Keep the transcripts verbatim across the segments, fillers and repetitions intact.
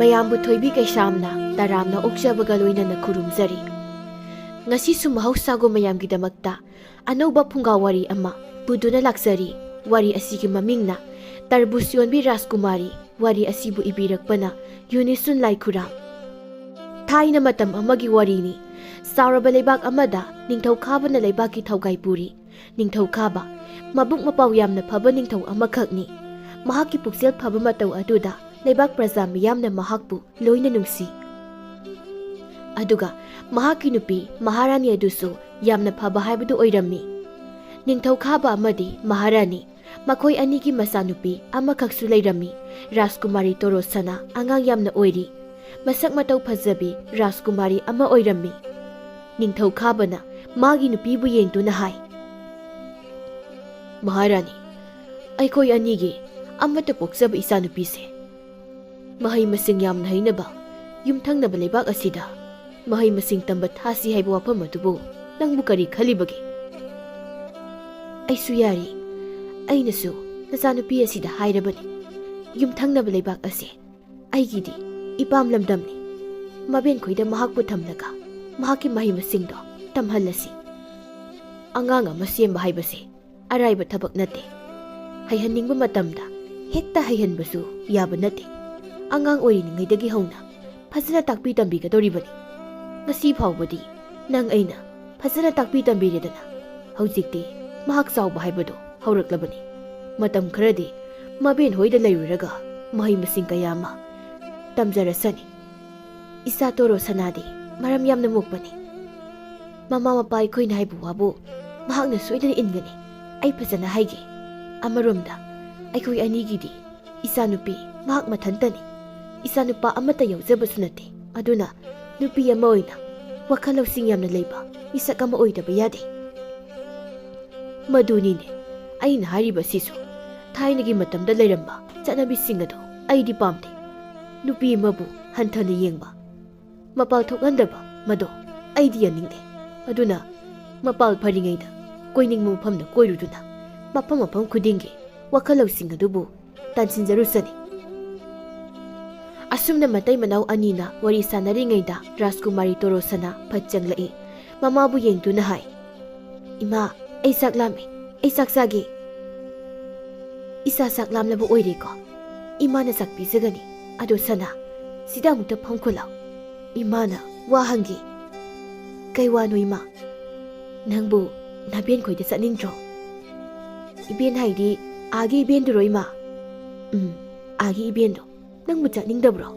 ꯃꯌꯥꯝꯕꯨ ꯊꯣꯏꯕꯤ ꯀꯩꯁꯥꯝꯅ ꯇꯔꯥꯝꯅ ꯑꯣꯛꯆꯕꯒ ꯂꯣꯏꯅꯅ ꯈꯨꯔꯨꯝꯖꯔꯤ꯫ ꯉꯁꯤꯁꯨ ꯃꯍꯧꯁꯥꯒꯨꯝ ꯃꯌꯥꯝꯒꯤꯗꯃꯛꯇ ꯑꯅꯧꯕ ꯐꯨꯡꯒꯥ ꯋꯥꯔꯤ ꯑꯃ ꯄꯨꯗꯨꯅ ꯂꯥꯛꯆꯔꯤ꯫ ꯋꯥꯔꯤ ꯑꯁꯤꯒꯤ ꯃꯃꯤꯡꯅ ꯇꯔꯕꯨꯖ ꯌꯣꯟꯕꯤ ꯔꯥꯖꯀꯨꯃꯥꯔꯤ꯫ ꯋꯥꯔꯤ ꯑꯁꯤꯕꯨ ꯏꯕꯤꯔꯛꯄꯅ ꯌꯨꯅꯤꯁꯨꯟ ꯂꯥꯏꯈꯨꯔꯥꯝ꯫ ꯊꯥꯏꯅ ꯃꯇꯝ ꯑꯃꯒꯤ ꯋꯥꯔꯤꯅꯤ꯫ ꯆꯥꯎꯔꯕ ꯂꯩꯕꯥꯛ ꯑꯃꯗ ꯅꯤꯡꯊꯧ ꯈꯥꯕꯅ ꯂꯩꯕꯥꯛꯀꯤ ꯊꯧꯒꯥꯏ ꯄꯨꯔꯤ꯫ ꯅꯤꯡꯊꯧ ꯈꯥꯕ ꯃꯕꯨꯛ ꯃꯄꯥꯎ ꯌꯥꯝꯅ ꯐꯕ ꯅꯤꯡꯊꯧ ꯑꯃꯈꯛꯅꯤ꯫ ꯃꯍꯥꯛꯀꯤ ꯄꯨꯛꯆꯦꯜ ꯐꯕ ꯃꯇꯧ ꯑꯗꯨꯗ ꯂꯩꯕꯥꯛ ꯄ꯭ꯔꯖꯥ ꯃꯤꯌꯥꯝꯅ ꯃꯍꯥꯛꯄꯨ ꯂꯣꯏꯅ ꯅꯨꯡꯁꯤ꯫ ꯑꯗꯨꯒ ꯃꯍꯥꯛꯀꯤ ꯅꯨꯄꯤ ꯃꯍꯥꯔꯥꯅꯤ ꯑꯗꯨꯁꯨ ꯌꯥꯝꯅ ꯐꯕ ꯍꯥꯏꯕꯗꯨ ꯑꯣꯏꯔꯝꯃꯤ꯫ ꯅꯤꯡꯊꯧ ꯈꯥꯕ ꯑꯃꯗꯤ ꯃꯍꯥꯔꯥꯅꯤ, ꯃꯈꯣꯏ ꯑꯅꯤꯒꯤ ꯃꯆꯥꯅꯨꯄꯤ ꯑꯃꯈꯛꯁꯨ ꯂꯩꯔꯝꯃꯤ꯫ ꯔꯥꯖꯀꯨꯃꯥꯔꯤ ꯇꯣꯔꯣꯁꯅꯥ ꯑꯉꯥꯡ ꯌꯥꯝꯅ ꯑꯣꯏꯔꯤ꯫ ꯃꯁꯛ ꯃꯇꯧ ꯐꯖꯕꯤ ꯔꯥꯖꯀꯨꯃꯥꯔꯤ ꯑꯃ ꯑꯣꯏꯔꯝꯃꯤ꯫ ꯅꯤꯡꯊꯧ ꯈꯥꯕꯅ ꯃꯥꯒꯤ ꯅꯨꯄꯤꯕꯨ ꯌꯦꯡꯗꯨꯅ ꯍꯥꯏ, "ꯃꯍꯥꯔꯥꯅꯤ, ꯑꯩꯈꯣꯏ ꯑꯅꯤꯒꯤ ꯑꯃꯠꯇ ꯄꯣꯛꯆꯕ ꯏꯆꯥꯅꯨꯄꯤꯁꯦ ꯃꯍꯩ ꯃꯁꯤꯡ ꯌꯥꯝꯅ ꯍꯩꯅꯕ ꯌꯨꯝꯊꯪꯅꯕ ꯂꯩꯕꯥꯛ ꯑꯁꯤꯗ ꯃꯍꯩ ꯃꯁꯤꯡ ꯇꯝꯕ ꯊꯥꯁꯤ ꯍꯥꯏꯕ ꯋꯥꯐꯝ ꯑꯗꯨꯕꯨ ꯅꯪꯕꯨ ꯀꯔꯤ ꯈꯜꯂꯤꯕꯒꯦ?" "ꯑꯩꯁꯨ ꯌꯥꯔꯤ꯫ ꯑꯩꯅꯁꯨ ꯅꯆꯥꯅꯨꯄꯤ ꯑꯁꯤꯗ ꯍꯥꯏꯔꯕꯅꯤ꯫ ꯌꯨꯝꯊꯪꯅꯕ ꯂꯩꯕꯥꯛ ꯑꯁꯤ ꯑꯩꯒꯤꯗꯤ ꯏꯄꯥꯝ ꯂꯝꯗꯝꯅꯤ꯫ ꯃꯕꯦꯟꯈꯣꯏꯗ ꯃꯍꯥꯛꯄꯨ ꯊꯝꯂꯒ ꯃꯍꯥꯛꯀꯤ ꯃꯍꯩ ꯃꯁꯤꯡꯗꯣ ꯇꯝꯍꯜꯂꯁꯤ꯫ ꯑꯉꯥꯡ ꯑꯃ ꯁꯦꯝꯕ ꯍꯥꯏꯕꯁꯤ ꯑꯔꯥꯏꯕ ꯊꯕꯛ ꯅꯠꯇꯦ꯫ ꯍꯩꯍꯟꯅꯤꯡꯕ ꯃꯇꯝꯗ ꯍꯦꯛꯇ ꯍꯩꯍꯟꯕꯁꯨ ꯌꯥꯕ ꯅꯠꯇꯦ꯫ ꯑꯉꯥꯡ ꯑꯣꯏꯔꯤꯉꯩꯗꯒꯤ ꯍꯧꯅ ꯐꯖꯅ ꯇꯥꯛꯄꯤ ꯇꯝꯕꯤꯒꯗꯧꯔꯤꯕꯅꯤ꯫ ꯉꯁꯤ ꯐꯥꯎꯕꯗꯤ ꯅꯪ ꯑꯩꯅ ꯐꯖꯅ ꯇꯥꯛꯄꯤ ꯇꯝꯕꯤꯔꯦꯗꯅ꯫ ꯍꯧꯖꯤꯛꯇꯤ ꯃꯍꯥꯛ ꯆꯥꯎꯕ ꯍꯥꯏꯕꯗꯨ ꯍꯧꯔꯛꯂꯕꯅꯤ꯫ ꯃꯇꯝ ꯈꯔꯗꯤ ꯃꯕꯦꯟ ꯍꯣꯏꯗ ꯂꯩꯔꯨꯔꯒ ꯃꯍꯩ ꯃꯁꯤꯡ ꯀꯌꯥ ꯑꯃ ꯇꯝꯖꯔꯁꯅꯤ꯫ ꯏꯆꯥ ꯇꯣꯔꯣ ꯁꯅꯥꯗꯤ ꯃꯔꯝ ꯌꯥꯝꯅ ꯃꯣꯛꯄꯅꯤ꯫ ꯃꯃꯥ ꯃꯄꯥ ꯑꯩꯈꯣꯏꯅ ꯍꯥꯏꯕ ꯋꯥꯕꯨ ꯃꯍꯥꯛꯅ ꯁꯣꯏꯗꯅ ꯏꯟꯒꯅꯤ꯫ ꯑꯩ ꯐꯖꯅ ꯍꯥꯏꯒꯦ꯫ ꯑꯃꯔꯣꯝꯗ ꯑꯩꯈꯣꯏ ꯑꯅꯤꯒꯤꯗꯤ ꯏꯆꯥꯅꯨꯄꯤ ꯃꯍꯥꯛ ꯃꯊꯟꯇꯅꯤ꯫ ꯏꯆꯥꯅꯨꯄꯥ ꯑꯃꯠꯇ ꯌꯥꯎꯖꯕꯁꯨ ꯅꯠꯇꯦ꯫ ꯑꯗꯨꯅ ꯅꯨꯄꯤ ꯑꯃ ꯑꯣꯏꯅ ꯋꯥꯈꯜ ꯂꯧꯁꯤꯡ ꯌꯥꯝꯅ ꯂꯩꯕ ꯃꯤꯁꯛ ꯑꯃ ꯑꯣꯏꯗꯕ ꯌꯥꯗꯦ꯫ ꯃꯗꯨꯅꯤꯅꯦ ꯑꯩꯅ ꯍꯥꯏꯔꯤꯕꯁꯤꯁꯨ꯫ ꯊꯥꯏꯅꯒꯤ ꯃꯇꯝꯗ ꯂꯩꯔꯝꯕ ꯆꯠꯅꯕꯤꯁꯤꯡ ꯑꯗꯣ ꯑꯩꯗꯤ ꯄꯥꯝꯗꯦ꯫ ꯅꯨꯄꯤ ꯑꯃꯕꯨ ꯍꯟꯊꯅ ꯌꯦꯡꯕ, ꯃꯄꯥꯜ ꯊꯣꯛꯍꯟꯗꯕ, ꯃꯗꯣ ꯑꯩꯗꯤ ꯌꯥꯅꯤꯡꯗꯦ꯫ ꯑꯗꯨꯅ ꯃꯄꯥꯜ ꯐꯔꯤꯉꯩꯗ ꯀꯣꯏꯅꯤꯡꯕ ꯃꯐꯝꯗ ꯀꯣꯏꯔꯨꯗꯨꯅ ꯃꯐꯝ ꯃꯐꯝ ꯈꯨꯗꯤꯡꯒꯤ ꯋꯥꯈꯜ ꯂꯧꯁꯤꯡ ꯑꯗꯨꯕꯨ ꯇꯥꯟꯁꯤꯟꯖꯔꯨꯁꯅꯤ꯫ ꯑꯁꯨꯝꯅ ꯃꯇꯩ ꯃꯅꯥꯎ ꯑꯅꯤꯅ ꯋꯥꯔꯤ ꯁꯥꯟꯅꯔꯤꯉꯩꯗ ꯔꯥꯖꯀꯨꯃꯥꯔꯤ ꯇꯣꯔꯣꯁꯅꯥ ꯐꯠ ꯆꯪꯂꯛꯏ꯫ ꯃꯃꯥꯕꯨ ꯌꯦꯡꯗꯨꯅ ꯍꯥꯏ, "ꯏꯃꯥ, ꯑꯩ ꯆꯥꯛ ꯂꯥꯝꯃꯦ, ꯑꯩ ꯆꯥꯛ ꯆꯥꯒꯦ꯫" "ꯏꯆꯥ ꯆꯥꯛ ꯂꯥꯝꯂꯕ ꯑꯣꯏꯔꯦꯀꯣ? ꯏꯃꯥꯅ ꯆꯥꯛ ꯄꯤꯖꯒꯅꯤ꯫ ꯑꯗꯣ ꯁꯅꯥ, ꯁꯤꯗ ꯑꯃꯨꯛꯇ ꯐꯝꯈꯣ ꯂꯥꯎ꯫ ꯏꯃꯥꯅ ꯋꯥ ꯍꯪꯒꯦ꯫" "ꯀꯩ ꯋꯥꯅꯣ ꯏꯃꯥ?" "ꯅꯪꯕꯨ ꯅꯕꯦꯟ ꯈꯣꯏꯗ ꯆꯠꯅꯤꯡꯗ꯭ꯔꯣ?" "ꯏꯕꯦꯟ ꯍꯥꯏꯗꯤ ꯑꯥꯒꯤ ꯏꯕꯦꯟꯗꯨꯔꯣ ꯏꯃꯥ?" "ꯎꯝ, ꯑꯥꯒꯤ ꯏꯕꯦꯟꯗꯣ꯫ ꯅꯪꯕꯨ ꯆꯠꯅꯤꯡꯗꯕ꯭ꯔꯣ?"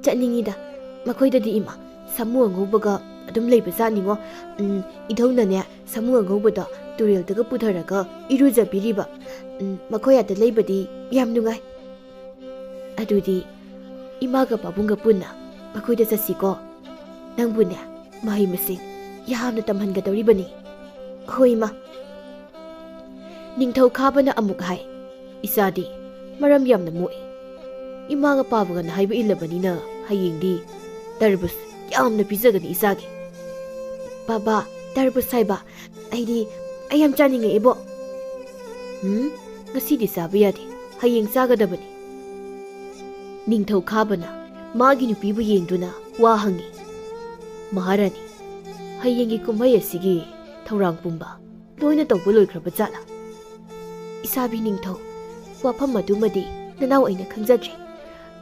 "ꯆꯠꯅꯤꯡꯉꯤꯗ꯫ ꯃꯈꯣꯏꯗꯗꯤ ꯏꯃꯥ, ꯁꯥꯃꯨ ꯑꯉꯧꯕꯒ ꯑꯗꯨꯝ ꯂꯩꯕꯖꯥꯠꯅꯤꯉꯣ꯫ ꯎꯝ, ꯏꯙꯧꯅꯅꯦ, ꯁꯥꯃꯨ ꯑꯉꯧꯕꯗꯣ ꯇꯨꯔꯦꯜꯗꯒ ꯄꯨꯊꯔꯒ ꯏꯔꯨꯖꯕꯤꯔꯤꯕ꯫ ꯎꯝ, ꯃꯈꯣꯏ ꯑꯗ ꯂꯩꯕꯗꯤ ꯌꯥꯝ ꯅꯨꯡꯉꯥꯏ꯫" "ꯑꯗꯨꯗꯤ ꯏꯃꯥꯒ ꯄꯥꯕꯨꯡꯒ ꯄꯨꯟꯅ ꯃꯈꯣꯏꯗ ꯆꯠꯁꯤꯀꯣ꯫ ꯅꯪꯕꯨꯅꯦ, ꯃꯍꯩ ꯃꯁꯤꯡ ꯌꯥꯝꯅ ꯇꯝꯍꯟꯒꯗꯧꯔꯤꯕꯅꯤ꯫" "ꯍꯣꯏ, ꯏꯃꯥ꯫" ꯅꯤꯡꯊꯧ ꯈꯥꯕꯅ ꯑꯃꯨꯛ ꯍꯥꯏ, "ꯏꯆꯥꯗꯤ ꯃꯔꯝ ꯌꯥꯝꯅ ꯃꯣꯛꯏ꯫ ꯏꯃꯥꯒ ꯄꯥꯕꯒꯅ ꯍꯥꯏꯕ ꯏꯜꯂꯕꯅꯤꯅ ꯍꯌꯦꯡꯗꯤ ꯇꯔꯕꯨꯖ ꯌꯥꯝꯅ ꯄꯤꯖꯒꯅꯤ ꯏꯆꯥꯒꯤ꯫" "ꯕꯥꯕꯥ, ꯇꯔꯕꯨꯖ ꯍꯥꯏꯕ? ꯑꯩꯗꯤ, ꯑꯩ ꯌꯥꯝ ꯆꯥꯅꯤꯡꯉꯛꯑꯦꯕꯣ꯫" "ꯎꯝ, ꯉꯁꯤꯗꯤ ꯆꯥꯕ ꯌꯥꯗꯦ, ꯍꯌꯦꯡ ꯆꯥꯒꯗꯕꯅꯤ꯫" ꯅꯤꯡꯊꯧ ꯈꯥꯕꯅ ꯃꯥꯒꯤ ꯅꯨꯄꯤꯕꯨ ꯌꯦꯡꯗꯨꯅ ꯋꯥ ꯍꯪꯉꯤ, "ꯃꯍꯥꯔꯥꯅꯤ, ꯍꯌꯦꯡꯒꯤ ꯀꯨꯝꯍꯩ ꯑꯁꯤꯒꯤ ꯊꯧꯔꯥꯡ ꯄꯨꯝꯕ ꯂꯣꯏꯅ ꯇꯧꯕ ꯂꯣꯏꯈ꯭ꯔꯕ ꯖꯥꯠꯂꯥ?" "ꯏꯁꯥꯕꯤ ꯅꯤꯡꯊꯧ, ꯋꯥꯐꯝ ꯑꯗꯨꯃꯗꯤ ꯅꯅꯥꯎ ꯑꯩꯅ ꯈꯪꯖꯗ꯭ꯔꯦ꯫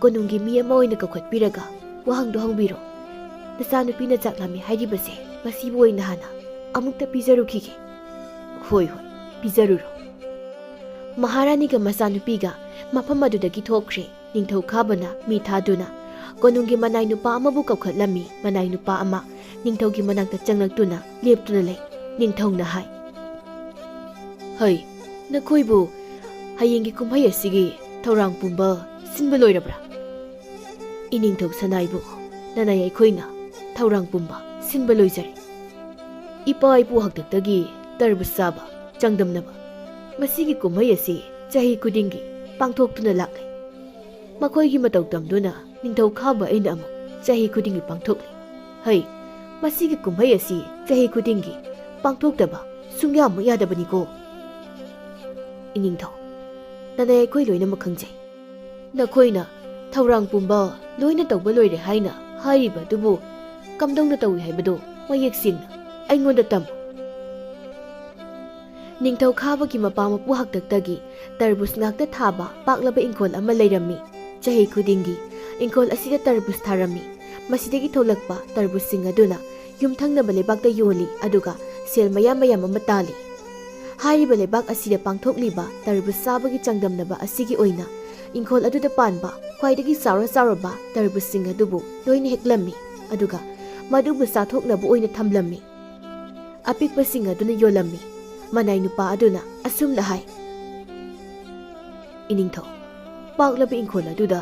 ꯀꯣꯅꯨꯡꯒꯤ ꯃꯤ ꯑꯃ ꯑꯣꯏꯅ ꯀꯧꯈꯠꯄꯤꯔꯒ ꯋꯥꯍꯪꯗꯣ ꯍꯪꯕꯤꯔꯣ꯫ ꯅꯆꯥꯅꯨꯄꯤꯅ ꯆꯥꯛ ꯂꯥꯝꯃꯤ ꯍꯥꯏꯔꯤꯕꯁꯦ ꯃꯁꯤꯕꯨ ꯑꯣꯏꯅ ꯍꯥꯟꯅ ꯑꯃꯨꯛꯇ ꯄꯤꯖꯔꯨꯈꯤꯒꯦ꯫" "ꯍꯣꯏ, ꯍꯣꯏ, ꯄꯤꯖꯔꯨꯔꯣ꯫" ꯃꯍꯥꯔꯥꯅꯤꯒ ꯃꯆꯥꯅꯨꯄꯤꯒ ꯃꯐꯝ ꯑꯗꯨꯗꯒꯤ ꯊꯣꯛꯈ꯭ꯔꯦ꯫ ꯅꯤꯡꯊꯧ ꯈꯥꯕꯅ ꯃꯤ ꯊꯥꯗꯨꯅ ꯀꯣꯅꯨꯡꯒꯤ ꯃꯅꯥꯏ ꯅꯨꯄꯥ ꯑꯃꯕꯨ ꯀꯧꯈꯠꯂꯝꯃꯤ꯫ ꯃꯅꯥꯏ ꯅꯨꯄꯥ ꯑꯃ ꯅꯤꯡꯊꯧꯒꯤ ꯃꯅꯥꯛꯇ ꯆꯪꯂꯛꯇꯨꯅ ꯂꯦꯞꯇꯨꯅ ꯂꯩ꯫ ꯅꯤꯡꯊꯧꯅ ꯍꯥꯏ, "ꯍꯩ, ꯅꯈꯣꯏꯕꯨ ꯍꯌꯦꯡꯒꯤ ꯀꯨꯝꯍꯩ ꯑꯁꯤꯒꯤ ꯊꯧꯔꯥꯡ ꯄꯨꯝꯕ ꯁꯤꯟꯕ ꯂꯣꯏꯔꯕ꯭ꯔꯥ?" "ꯏꯅꯤꯡꯊꯧ ꯁꯅꯥꯏꯕꯨ, ꯅꯅꯥꯏ ꯑꯩꯈꯣꯏꯅ ꯊꯧꯔꯥꯡ ꯄꯨꯝꯕ ꯁꯤꯟꯕ ꯂꯣꯏꯖꯔꯦ꯫ ꯏꯄꯥ ꯏꯄꯨ ꯍꯥꯛꯇꯛꯇꯒꯤ ꯇꯔꯕꯨꯖ ꯆꯥꯕ ꯆꯥꯡꯗꯝꯅꯕ ꯃꯁꯤꯒꯤ ꯀꯨꯝꯍꯩ ꯑꯁꯤ ꯆꯍꯤ ꯈꯨꯗꯤꯡꯒꯤ ꯄꯥꯡꯊꯣꯛꯇꯨꯅ ꯂꯥꯛꯂꯤ꯫ ꯃꯈꯣꯏꯒꯤ ꯃꯇꯧ ꯇꯝꯗꯨꯅ ꯅꯤꯡꯊꯧ ꯈꯥꯕ ꯑꯩꯅ ꯑꯃꯨꯛ ꯆꯍꯤ ꯈꯨꯗꯤꯡꯒꯤ ꯄꯥꯡꯊꯣꯛꯂꯤ꯫ ꯍꯩ, ꯃꯁꯤꯒꯤ ꯀꯨꯝꯍꯩ ꯑꯁꯤ ꯆꯍꯤ ꯈꯨꯗꯤꯡꯒꯤ ꯄꯥꯡꯊꯣꯛꯇꯕ ꯁꯨꯡꯌꯥꯃꯛ ꯌꯥꯗꯕꯅꯤꯀꯣ꯫" "ꯏꯅꯤꯡꯊꯧ, ꯅꯅꯥꯏ ꯑꯩꯈꯣꯏ ꯂꯣꯏꯅꯃꯛ ꯈꯪꯖꯩ꯫ ꯅꯈꯣꯏꯅ ꯊꯧꯔꯥꯡ ꯄꯨꯝꯕ ꯂꯣꯏꯅ ꯇꯧꯕ ꯂꯣꯏꯔꯦ ꯍꯥꯏꯅ ꯍꯥꯏꯔꯤꯕ ꯑꯗꯨꯕꯨ ꯀꯝꯗꯧꯅ ꯇꯧꯏ ꯍꯥꯏꯕꯗꯨ ꯃꯌꯦꯛ ꯁꯦꯡꯅ ꯑꯩꯉꯣꯟꯗ ꯇꯝꯃꯨ꯫ ꯅꯤꯡꯊꯧ ꯈꯥꯕꯒꯤ ꯃꯄꯥ ꯃꯄꯨ ꯍꯥꯛꯇꯛꯇꯒꯤ ꯇꯔꯕꯨꯖ ꯉꯥꯛꯇ ꯊꯥꯕ ꯄꯥꯛꯂꯕ ꯏꯪꯈꯣꯜ ꯑꯃ ꯂꯩꯔꯝꯃꯤ꯫ ꯆꯍꯤ ꯈꯨꯗꯤꯡꯒꯤ ꯏꯪꯈꯣꯜ ꯑꯁꯤꯗ ꯇꯔꯕꯨꯖ ꯊꯥꯔꯝꯃꯤ꯫ ꯃꯁꯤꯗꯒꯤ ꯊꯣꯛꯂꯛꯄ ꯇꯔꯕꯨꯖꯁꯤꯡ ꯑꯗꯨꯅ ꯌꯨꯝꯊꯪꯅꯕ ꯂꯩꯕꯥꯛꯇ ꯌꯣꯜꯂꯤ, ꯑꯗꯨꯒ ꯁꯦꯜ ꯃꯌꯥꯝ ꯃꯌꯥꯝ ꯑꯃ ꯇꯥꯜꯂꯤ꯫ ꯍꯥꯏꯔꯤꯕ ꯂꯩꯕꯥꯛ ꯑꯁꯤꯗ ꯄꯥꯡꯊꯣꯛꯂꯤꯕ ꯇꯔꯕꯨꯖ ꯆꯥꯕꯒꯤ ꯆꯥꯡꯗꯝꯅꯕ ꯑꯁꯤꯒꯤ ꯑꯣꯏꯅ ꯏꯪꯈꯣꯜ ꯑꯗꯨꯗ ꯄꯥꯟꯕ ꯈ꯭ꯋꯥꯏꯗꯒꯤ ꯆꯥꯎꯔ ꯆꯥꯎꯔꯕ ꯇꯔꯕꯨꯖꯁꯤꯡ ꯑꯗꯨꯕꯨ ꯂꯣꯏꯅ ꯍꯦꯛꯂꯝꯃꯤ, ꯑꯗꯨꯒ ꯃꯗꯨꯕꯨ ꯆꯥꯊꯣꯛꯅꯕ ꯑꯣꯏꯅ ꯊꯝꯂꯝꯃꯤ꯫ ꯑꯄꯤꯛꯄꯁꯤꯡ ꯑꯗꯨꯅ ꯌꯣꯜꯂꯝꯃꯤ꯫ ꯃꯅꯥꯏ ꯅꯨꯄꯥ ꯑꯗꯨꯅ ꯑꯁꯨꯝꯅ ꯍꯥꯏ, "ꯏꯅꯤꯡꯊꯧ, ꯄꯥꯛꯂꯕ ꯏꯪꯈꯣꯜ ꯑꯗꯨꯗ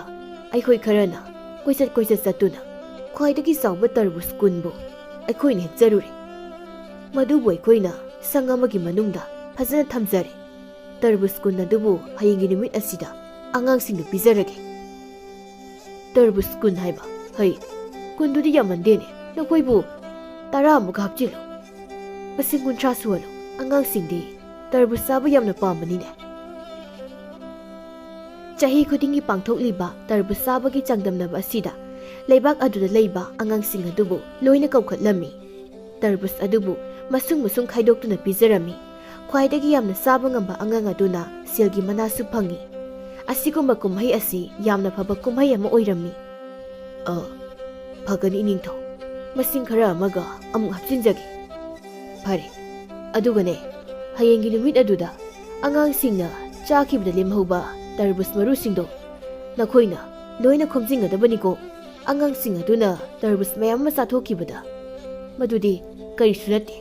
ꯑꯩꯈꯣꯏ ꯈꯔꯅ ꯀꯣꯏꯆꯠ ꯀꯣꯏꯆꯠ ꯆꯠꯇꯨꯅ ꯈ꯭ꯋꯥꯏꯗꯒꯤ ꯆꯥꯎꯕ ꯇꯔꯕꯨꯖ ꯀꯨꯟꯕꯨ ꯑꯩꯈꯣꯏꯅ ꯍꯦꯛꯆꯔꯨꯔꯦ꯫ ꯃꯗꯨꯕꯨ ꯑꯩꯈꯣꯏꯅ ꯁꯪ ꯑꯃꯒꯤ ꯃꯅꯨꯡꯗ ꯐꯖꯅ ꯊꯝꯖꯔꯦ꯫ ꯇꯔꯕꯨꯖ ꯀꯨꯟ ꯑꯗꯨꯕꯨ ꯍꯌꯦꯡꯒꯤ ꯅꯨꯃꯤꯠ ꯑꯁꯤꯗ ꯑꯉꯥꯡꯁꯤꯡꯗ ꯄꯤꯖꯔꯒꯦ꯫" "ꯇꯔꯕꯨꯖ ꯀꯨꯟ ꯍꯥꯏꯕ? ꯍꯩ, ꯀꯨꯟꯗꯨꯗꯤ ꯌꯥꯝꯃꯟꯗꯦꯅꯦ꯫ ꯅꯈꯣꯏꯕꯨ ꯇꯔꯥ ꯑꯃꯨꯛ ꯍꯥꯞꯆꯤꯜꯂꯨ꯫ ꯃꯁꯤꯡ ꯀꯨꯟꯊ꯭ꯔꯥ ꯁꯨꯍꯜꯂꯨ꯫ ꯑꯉꯥꯡꯁꯤꯡꯗꯤ ꯇꯔꯕꯨꯖ ꯆꯥꯕ ꯌꯥꯝꯅ ꯄꯥꯝꯕꯅꯤꯅꯦ꯫" ꯆꯍꯤ ꯈꯨꯗꯤꯡꯒꯤ ꯄꯥꯡꯊꯣꯛꯂꯤꯕ ꯇꯔꯕꯨꯖ ꯆꯥꯕꯒꯤ ꯆꯥꯡꯗꯝꯅꯕ ꯑꯁꯤꯗ ꯂꯩꯕꯥꯛ ꯑꯗꯨꯗ ꯂꯩꯕ ꯑꯉꯥꯡꯁꯤꯡ ꯑꯗꯨꯕꯨ ꯂꯣꯏꯅ ꯀꯧꯈꯠꯂꯝꯃꯤ꯫ ꯇꯔꯕꯨꯖ ꯑꯗꯨꯕꯨ ꯃꯁꯨꯡ ꯃꯁꯨꯡ ꯈꯥꯏꯗꯣꯛꯇꯨꯅ ꯄꯤꯖꯔꯝꯃꯤ꯫ ꯈ꯭ꯋꯥꯏꯗꯒꯤ ꯌꯥꯝꯅ ꯆꯥꯕ ꯉꯝꯕ ꯑꯉꯥꯡ ꯑꯗꯨꯅ ꯁꯦꯜꯒꯤ ꯃꯅꯥꯁꯨ ꯐꯪꯏ꯫ ꯑꯁꯤꯒꯨꯝꯕ ꯀꯨꯝꯍꯩ ꯑꯁꯤ ꯌꯥꯝꯅ ꯐꯕ ꯀꯨꯝꯍꯩ ꯑꯃ ꯑꯣꯏꯔꯝꯃꯤ꯫ "ꯑ, ꯐꯒꯅꯤ ꯏꯅꯤꯡꯊꯧ꯫ ꯃꯁꯤꯡ ꯈꯔ ꯑꯃꯒ ꯑꯃꯨꯛ ꯍꯥꯞꯆꯤꯟꯖꯒꯦ꯫" "ꯐꯔꯦ꯫ ꯑꯗꯨꯒꯅꯦ, ꯍꯌꯦꯡꯒꯤ ꯅꯨꯃꯤꯠ ꯑꯗꯨꯗ ꯑꯉꯥꯡꯁꯤꯡꯅ ꯆꯥꯈꯤꯕꯗ ꯂꯦꯝꯍꯧꯕ ꯇꯔꯕꯨꯖ ꯃꯔꯨꯁꯤꯡꯗꯣ ꯅꯈꯣꯏꯅ ꯂꯣꯏꯅ ꯈꯣꯝꯖꯤꯟꯒꯗꯕꯅꯤꯀꯣ꯫ ꯑꯉꯥꯡꯁꯤꯡ ꯑꯗꯨꯅ ꯇꯔꯕꯨꯖ ꯃꯌꯥꯝ ꯑꯃ ꯆꯥꯊꯣꯛꯈꯤꯕꯗ ꯃꯗꯨꯗꯤ ꯀꯔꯤꯁꯨ ꯅꯠꯇꯦ꯫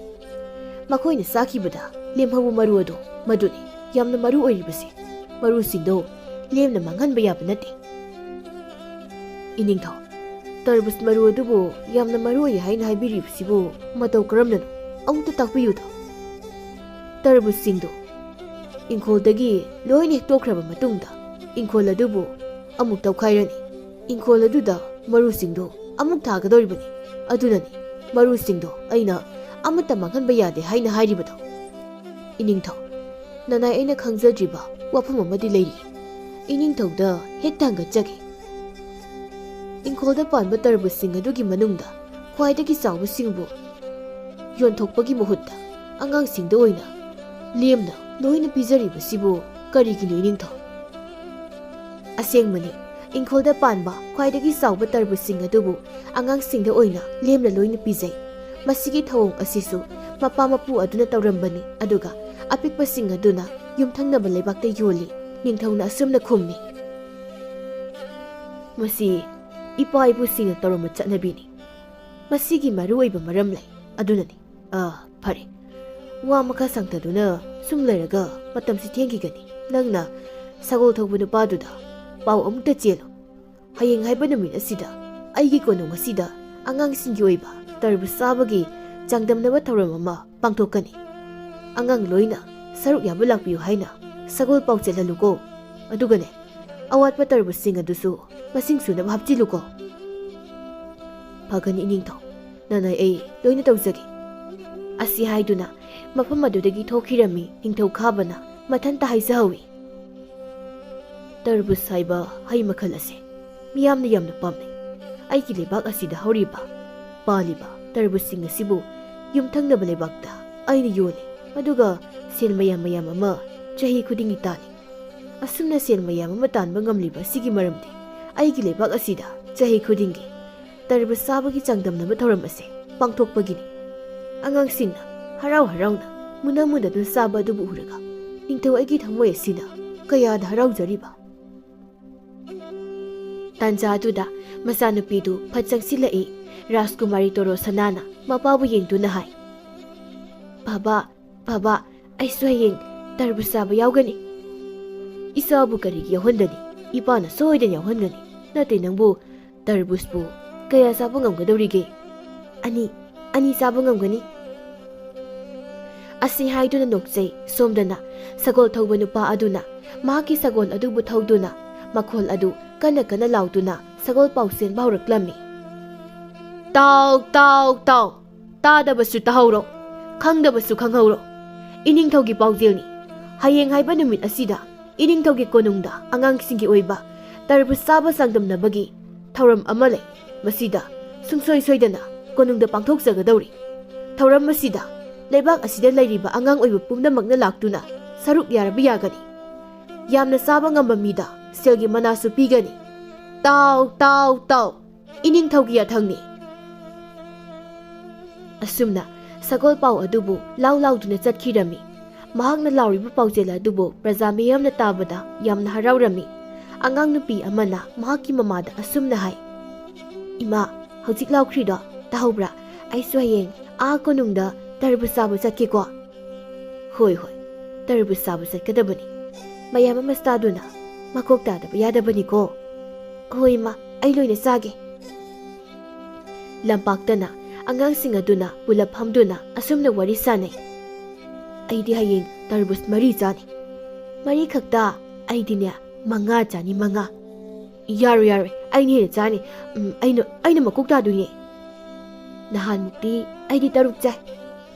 ꯃꯈꯣꯏꯅ ꯆꯥꯈꯤꯕꯗ ꯂꯦꯝꯍꯧꯕ ꯃꯔꯨ ꯑꯗꯣ, ꯃꯗꯨꯅꯤ ꯌꯥꯝꯅ ꯃꯔꯨ ꯑꯣꯏꯔꯤꯕꯁꯦ꯫ ꯃꯔꯨꯁꯤꯡꯗꯣ ꯂꯦꯝꯅ ꯃꯥꯡꯍꯟꯕ ꯌꯥꯕ ꯅꯠꯇꯦ꯫" "ꯏꯅꯤꯡꯊꯧ, ꯇꯔꯕꯨꯖ ꯃꯔꯨ ꯑꯗꯨꯕꯨ ꯌꯥꯝꯅ ꯃꯔꯨ ꯑꯣꯏ ꯍꯥꯏꯅ ꯍꯥꯏꯕꯤꯔꯤꯕꯁꯤꯕꯨ ꯃꯇꯧ ꯀꯔꯝꯅꯅꯣ? ꯑꯃꯨꯛꯇ ꯇꯥꯛꯄꯤꯌꯨꯗ꯫" "ꯇꯔꯕꯨꯖꯁꯤꯡꯗꯨ ꯏꯪꯈꯣꯜꯗꯒꯤ ꯂꯣꯏꯅ ꯍꯦꯛꯇꯣꯛꯈ꯭ꯔꯕ ꯃꯇꯨꯡꯗ ꯏꯪꯈꯣꯜ ꯑꯗꯨꯕꯨ ꯑꯃꯨꯛ ꯇꯧꯈꯥꯏꯔꯅꯤ꯫ ꯏꯪꯈꯣꯜ ꯑꯗꯨꯗ ꯃꯔꯨꯁꯤꯡꯗꯨ ꯑꯃꯨꯛ ꯊꯥꯒꯗꯧꯔꯤꯕꯅꯤ꯫ ꯑꯗꯨꯅꯅꯤ ꯃꯔꯨꯁꯤꯡꯗꯣ ꯑꯩꯅ ꯑꯃꯠꯇ ꯃꯥꯡꯍꯟꯕ ꯌꯥꯗꯦ ꯍꯥꯏꯅ ꯍꯥꯏꯔꯤꯕꯗꯣ꯫" "ꯏꯅꯤꯡꯊꯧ, ꯅꯅꯥꯏ ꯑꯩꯅ ꯈꯪꯖꯗ꯭ꯔꯤꯕ ꯋꯥꯐꯝ ꯑꯃꯗꯤ ꯂꯩꯔꯤ꯫ ꯏꯅꯤꯡꯊꯧꯗ ꯍꯦꯛꯇ ꯍꯪꯒꯠꯆꯒꯦ꯫ ꯏꯪꯈꯣꯜꯗ ꯄꯥꯟꯕ ꯇꯔꯕꯨꯖꯁꯤꯡ ꯑꯗꯨꯒꯤ ꯃꯅꯨꯡꯗ ꯈ꯭ꯋꯥꯏꯗꯒꯤ ꯆꯥꯎꯕꯁꯤꯡꯕꯨ ꯌꯣꯟꯊꯣꯛꯄꯒꯤ ꯃꯍꯨꯠꯇ ꯑꯉꯥꯡꯁꯤꯡꯗ ꯑꯣꯏꯅ ꯂꯦꯝꯅ ꯂꯣꯏꯅ ꯄꯤꯖꯔꯤꯕꯁꯤꯕꯨ ꯀꯔꯤꯒꯤꯅꯣ, ꯏꯅꯤꯡꯊꯧ? ꯑꯁꯦꯡꯕꯅꯤ, ꯏꯪꯈꯣꯜꯗ ꯄꯥꯟꯕ ꯈ꯭ꯋꯥꯏꯗꯒꯤ ꯆꯥꯎꯕ ꯇꯔꯕꯨꯖꯁꯤꯡ ꯑꯗꯨꯕꯨ ꯑꯉꯥꯡꯁꯤꯡꯗ ꯑꯣꯏꯅ ꯂꯦꯝꯅ ꯂꯣꯏꯅ ꯄꯤꯖꯩ꯫ ꯃꯁꯤꯒꯤ ꯊꯧꯑꯣꯡ ꯑꯁꯤꯁꯨ ꯃꯄꯥ ꯃꯄꯨ ꯑꯗꯨꯅ ꯇꯧꯔꯝꯕꯅꯤ, ꯑꯗꯨꯒ ꯑꯄꯤꯛꯄꯁꯤꯡ ꯑꯗꯨꯅ ꯌꯨꯝꯊꯪꯅꯕ ꯂꯩꯕꯥꯛꯇ ꯌꯣꯜꯂꯤ, ꯅꯤꯡꯊꯧꯅ ꯑꯁꯨꯝꯅ ꯈꯨꯝꯃꯤ꯫ ꯃꯁꯤ ꯏꯄꯥ ꯏꯄꯨꯁꯤꯡꯅ ꯇꯧꯔꯝꯕ ꯆꯠꯅꯕꯤꯅꯤ꯫ ꯃꯁꯤꯒꯤ ꯃꯔꯨꯑꯣꯏꯕ ꯃꯔꯝ ꯂꯩ, ꯑꯗꯨꯅꯅꯤ꯫ ꯑꯥ, ꯐꯔꯦ꯫ ꯋꯥ ꯃꯈꯥ ꯁꯥꯡꯊꯗꯨꯅ ꯁꯨꯝ ꯂꯩꯔꯒ ꯃꯇꯝꯁꯤ ꯊꯦꯡꯈꯤꯒꯅꯤ꯫ ꯅꯪꯅ ꯁꯒꯣꯜ ꯊꯧꯕ ꯅꯨꯄꯥꯗꯨꯗ ꯄꯥꯎ ꯑꯃꯨꯛꯇ ꯆꯦꯜꯂꯨ꯫ ꯍꯌꯦꯡ ꯍꯥꯏꯕ ꯅꯨꯃꯤꯠ ꯑꯁꯤꯗ ꯑꯩꯒꯤ ꯀꯣꯅꯨꯡ ꯑꯁꯤꯗ ꯑꯉꯥꯡꯁꯤꯡꯒꯤ ꯑꯣꯏꯕ ꯇꯔꯕꯨꯖ ꯆꯥꯕꯒꯤ ꯆꯥꯡꯗꯝꯅꯕ ꯊꯧꯔꯝ ꯑꯃ ꯄꯥꯡꯊꯣꯛꯀꯅꯤ꯫ ꯑꯉꯥꯡ ꯂꯣꯏꯅ ꯁꯔꯨꯛ ꯌꯥꯕ ꯂꯥꯛꯄꯤꯌꯨ ꯍꯥꯏꯅ ꯁꯒꯣꯜ ꯄꯥꯎ ꯆꯦꯜꯍꯜꯂꯨꯀꯣ꯫ ꯑꯗꯨꯒꯅꯦ, ꯑꯋꯥꯠꯄ ꯇꯔꯕꯨꯖꯁꯤꯡ ꯑꯗꯨꯁꯨ ꯃꯁꯤꯡ ꯁꯨꯅꯕ ꯍꯥꯞꯆꯤꯜꯂꯨꯀꯣ꯫ ꯐꯒꯅꯤ, ꯏꯅꯤꯡꯊꯧ꯫ ꯅꯅꯥꯏ ꯑꯩ ꯂꯣꯏꯅ ꯇꯧꯖꯒꯦ꯫ ꯑꯁꯤ ꯍꯥꯏꯗꯨꯅ ꯃꯐꯝ ꯑꯗꯨꯗꯒꯤ ꯊꯣꯛꯈꯤꯔꯝꯃꯤ ꯅꯤꯡꯊꯧ ꯈꯥꯕꯅ ꯃꯊꯟꯇ ꯍꯥꯏꯖꯍꯧꯏ꯫ ꯇꯔꯕꯨꯖ ꯍꯥꯏꯕ ꯍꯩ ꯃꯈꯜ ꯑꯁꯦ ꯃꯤꯌꯥꯝꯅ ꯌꯥꯝꯅ ꯄꯥꯝꯅꯩ꯫ ꯑꯩꯒꯤ ꯂꯩꯕꯥꯛ ꯑꯁꯤꯗ ꯍꯧꯔꯤꯕ, ꯄꯥꯜꯂꯤꯕ ꯇꯔꯕꯨꯖꯁꯤꯡ ꯑꯁꯤꯕꯨ ꯌꯨꯝꯊꯪꯅꯕ ꯂꯩꯕꯥꯛꯇ ꯑꯩꯅ ꯌꯣꯜꯂꯤ, ꯑꯗꯨꯒ ꯁꯦꯜ ꯃꯌꯥꯝ ꯃꯌꯥꯝ ꯑꯃ ꯆꯍꯤ ꯈꯨꯗꯤꯡꯒꯤ ꯇꯥꯜꯂꯤ꯫ ꯑꯁꯨꯝꯅ ꯁꯦꯜ ꯃꯌꯥꯝ ꯑꯃ ꯇꯥꯟꯕ ꯉꯝꯂꯤꯕ ꯑꯁꯤꯒꯤ ꯃꯔꯝꯗꯤ ꯑꯩꯒꯤ ꯂꯩꯕꯥꯛ ꯑꯁꯤꯗ ꯆꯍꯤ ꯈꯨꯗꯤꯡꯒꯤ ꯇꯔꯕꯨꯖ ꯆꯥꯕꯒꯤ ꯆꯥꯡꯗꯝꯅꯕ ꯊꯧꯔꯝ ꯑꯁꯤ ꯄꯥꯡꯊꯣꯛꯄꯒꯤꯅꯤ꯫ ꯑꯉꯥꯡꯁꯤꯡꯅ ꯍꯔꯥꯎ ꯍꯔꯥꯎꯅ ꯃꯨꯟꯅ ꯃꯨꯟꯅꯗꯨꯅ ꯆꯥꯕ ꯑꯗꯨꯕꯨ ꯎꯔꯒ ꯅꯤꯡꯊꯧ ꯑꯩꯒꯤ ꯊꯃꯣꯏ ꯑꯁꯤꯅ ꯀꯌꯥꯗ ꯍꯔꯥꯎꯖꯔꯤꯕ꯫ ꯇꯥꯟꯖꯥ ꯑꯗꯨꯗ ꯃꯆꯥꯅꯨꯄꯤꯗꯨ ꯐꯠ ꯆꯪꯁꯤꯜꯂꯛꯏ꯫ ꯔꯥꯖꯀꯨꯃꯥꯔꯤ ꯇꯣꯔꯣꯁꯅꯥꯅ ꯃꯄꯥꯕꯨ ꯌꯦꯡꯗꯨꯅ ꯍꯥꯏ, "ꯕꯥꯕꯥ, ꯕꯥꯕꯥ, ꯑꯩꯁꯨ ꯍꯌꯦꯡ ꯇꯔꯕꯨꯖ ꯆꯥꯕ ꯌꯥꯎꯒꯅꯤ꯫" "ꯏꯆꯥꯕꯨ ꯀꯔꯤꯒꯤ ꯌꯥꯎꯍꯟꯗꯅꯤ? ꯏꯄꯥꯅ ꯁꯣꯏꯗꯅ ꯌꯥꯎꯍꯟꯒꯅꯤ꯫ ꯅꯠꯇꯦ, ꯅꯪꯕꯨ ꯇꯔꯕꯨꯖꯄꯨ ꯀꯌꯥ ꯆꯥꯕ ꯉꯝꯒꯗꯧꯔꯤꯒꯦ?" "ꯑꯅꯤ, ꯑꯅꯤ ꯆꯥꯕ ꯉꯝꯒꯅꯤ꯫" ꯑꯁꯤ ꯍꯥꯏꯗꯨꯅ ꯅꯣꯛꯆꯩ꯫ ꯁꯣꯝꯗꯅ ꯁꯒꯣꯜ ꯊꯧꯕ ꯅꯨꯄꯥ ꯑꯗꯨꯅ ꯃꯍꯥꯛꯀꯤ ꯁꯒꯣꯜ ꯑꯗꯨꯕꯨ ꯊꯧꯗꯨꯅ ꯃꯈꯣꯜ ꯑꯗꯨ ꯀꯟꯅ ꯀꯟꯅ ꯂꯥꯎꯗꯨꯅ ꯁꯒꯣꯜ ꯄꯥꯎ ꯆꯦꯟꯕ ꯍꯧꯔꯛꯂꯝꯃꯤ꯫ "ꯇꯥꯎ, ꯇꯥꯎ, ꯇꯥꯎ! ꯇꯥꯗꯕꯁꯨ ꯇꯥꯍꯧꯔꯣ, ꯈꯪꯗꯕꯁꯨ ꯈꯪꯍꯧꯔꯣ꯫ ꯏꯅꯤꯡꯊꯧꯒꯤ ꯄꯥꯎꯖꯦꯜꯅꯤ꯫ ꯍꯌꯦꯡ ꯍꯥꯏꯕ ꯅꯨꯃꯤꯠ ꯑꯁꯤꯗ ꯏꯅꯤꯡꯊꯧꯒꯤ ꯀꯣꯅꯨꯡꯗ ꯑꯉꯥꯡꯁꯤꯡꯒꯤ ꯑꯣꯏꯕ ꯇꯔꯕꯨꯖ ꯆꯥꯕ ꯆꯥꯡꯗꯝꯅꯕꯒꯤ ꯊꯧꯔꯝ ꯑꯃ ꯂꯩ꯫ ꯃꯁꯤꯗ ꯁꯨꯡꯁꯣꯏ ꯁꯣꯏꯗꯅ ꯀꯣꯅꯨꯡꯗ ꯄꯥꯡꯊꯣꯛꯆꯒꯗꯧꯔꯤ꯫ ꯊꯧꯔꯝ ꯑꯁꯤꯗ ꯂꯩꯕꯥꯛ ꯑꯁꯤꯗ ꯂꯩꯔꯤꯕ ꯑꯉꯥꯡ ꯑꯣꯏꯕ ꯄꯨꯝꯅꯃꯛꯅ ꯂꯥꯛꯇꯨꯅ ꯁꯔꯨꯛ ꯌꯥꯔꯕ ꯌꯥꯒꯅꯤ꯫ ꯌꯥꯝꯅ ꯆꯥꯕ ꯉꯝꯕ ꯃꯤꯗ ꯁꯦꯜꯒꯤ ꯃꯅꯥꯁꯨ ꯄꯤꯒꯅꯤ꯫ ꯇꯥꯎ, ꯇꯥꯎ, ꯇꯥꯎ! ꯏꯅꯤꯡꯊꯧꯒꯤ ꯌꯥꯊꯪꯅꯤ꯫ ꯑꯁꯨꯝꯅ ꯁꯒꯣꯜ ꯄꯥꯎ ꯑꯗꯨꯕꯨ ꯂꯥꯎ ꯂꯥꯎꯗꯨꯅ ꯆꯠꯈꯤꯔꯝꯃꯤ꯫ ꯃꯍꯥꯛꯅ ꯂꯥꯎꯔꯤꯕ ꯄꯥꯎꯖꯦꯜ ꯑꯗꯨꯕꯨ ꯄ꯭ꯔꯖꯥ ꯃꯤꯌꯥꯝꯅ ꯇꯥꯕꯗ ꯌꯥꯝꯅ ꯍꯔꯥꯎꯔꯝꯃꯤ꯫ ꯑꯉꯥꯡ ꯅꯨꯄꯤ ꯑꯃꯅ ꯃꯍꯥꯛꯀꯤ ꯃꯃꯥꯗ ꯑꯁꯨꯝꯅ ꯍꯥꯏ, "ꯏꯃꯥ, ꯍꯧꯖꯤꯛ ꯂꯥꯎꯈ꯭ꯔꯤꯗꯣ ꯇꯥꯍꯧꯕ꯭ꯔꯥ? ꯑꯩꯁꯨ ꯍꯌꯦꯡ ꯑꯥ ꯀꯣꯅꯨꯡꯗ ꯇꯔꯕꯨꯖ ꯆꯥꯕ ꯆꯠꯀꯦꯀꯣ?" "ꯍꯣꯏ, ꯍꯣꯏ, ꯇꯔꯕꯨꯖ ꯆꯥꯕ ꯆꯠꯀꯗꯕꯅꯤ꯫ ꯃꯌꯥꯝ ꯑꯃ ꯆꯥꯗꯨꯅ ꯃꯀꯣꯛ ꯇꯥꯗꯕ ꯌꯥꯗꯕꯅꯤꯀꯣ꯫" "ꯍꯣꯏ, ꯏꯃꯥ, ꯑꯩ ꯂꯣꯏꯅ ꯆꯥꯒꯦ꯫" ꯂꯝꯄꯥꯛꯇꯅ ꯑꯉꯥꯡꯁꯤꯡ ꯑꯗꯨꯅ ꯄꯨꯂꯞ ꯐꯝꯗꯨꯅ ꯑꯁꯨꯝꯅ ꯋꯥꯔꯤ ꯁꯥꯅꯩ꯫ "ꯑꯩꯗꯤ ꯍꯌꯦꯡ ꯇꯔꯕꯨꯖ ꯃꯔꯤ ꯆꯥꯅꯤ꯫" "ꯃꯔꯤ ꯈꯛꯇ?" "ꯑꯩꯗꯤꯅꯦ, ꯃꯉꯥ ꯆꯥꯅꯤ, ꯃꯉꯥ꯫" "ꯌꯥꯔꯣꯏ, ꯌꯥꯔꯣꯏ, ꯑꯩꯅ ꯍꯦꯟꯅ ꯆꯥꯅꯤ꯫ ꯎꯝ, ꯑꯩꯅ, ꯑꯩꯅ ꯃꯀꯣꯛ ꯇꯥꯗꯣꯏꯅꯦ꯫" "ꯅꯍꯥꯟꯃꯨꯛꯇꯤ ꯑꯩꯗꯤ ꯇꯔꯨꯛ ꯆꯥꯏ꯫"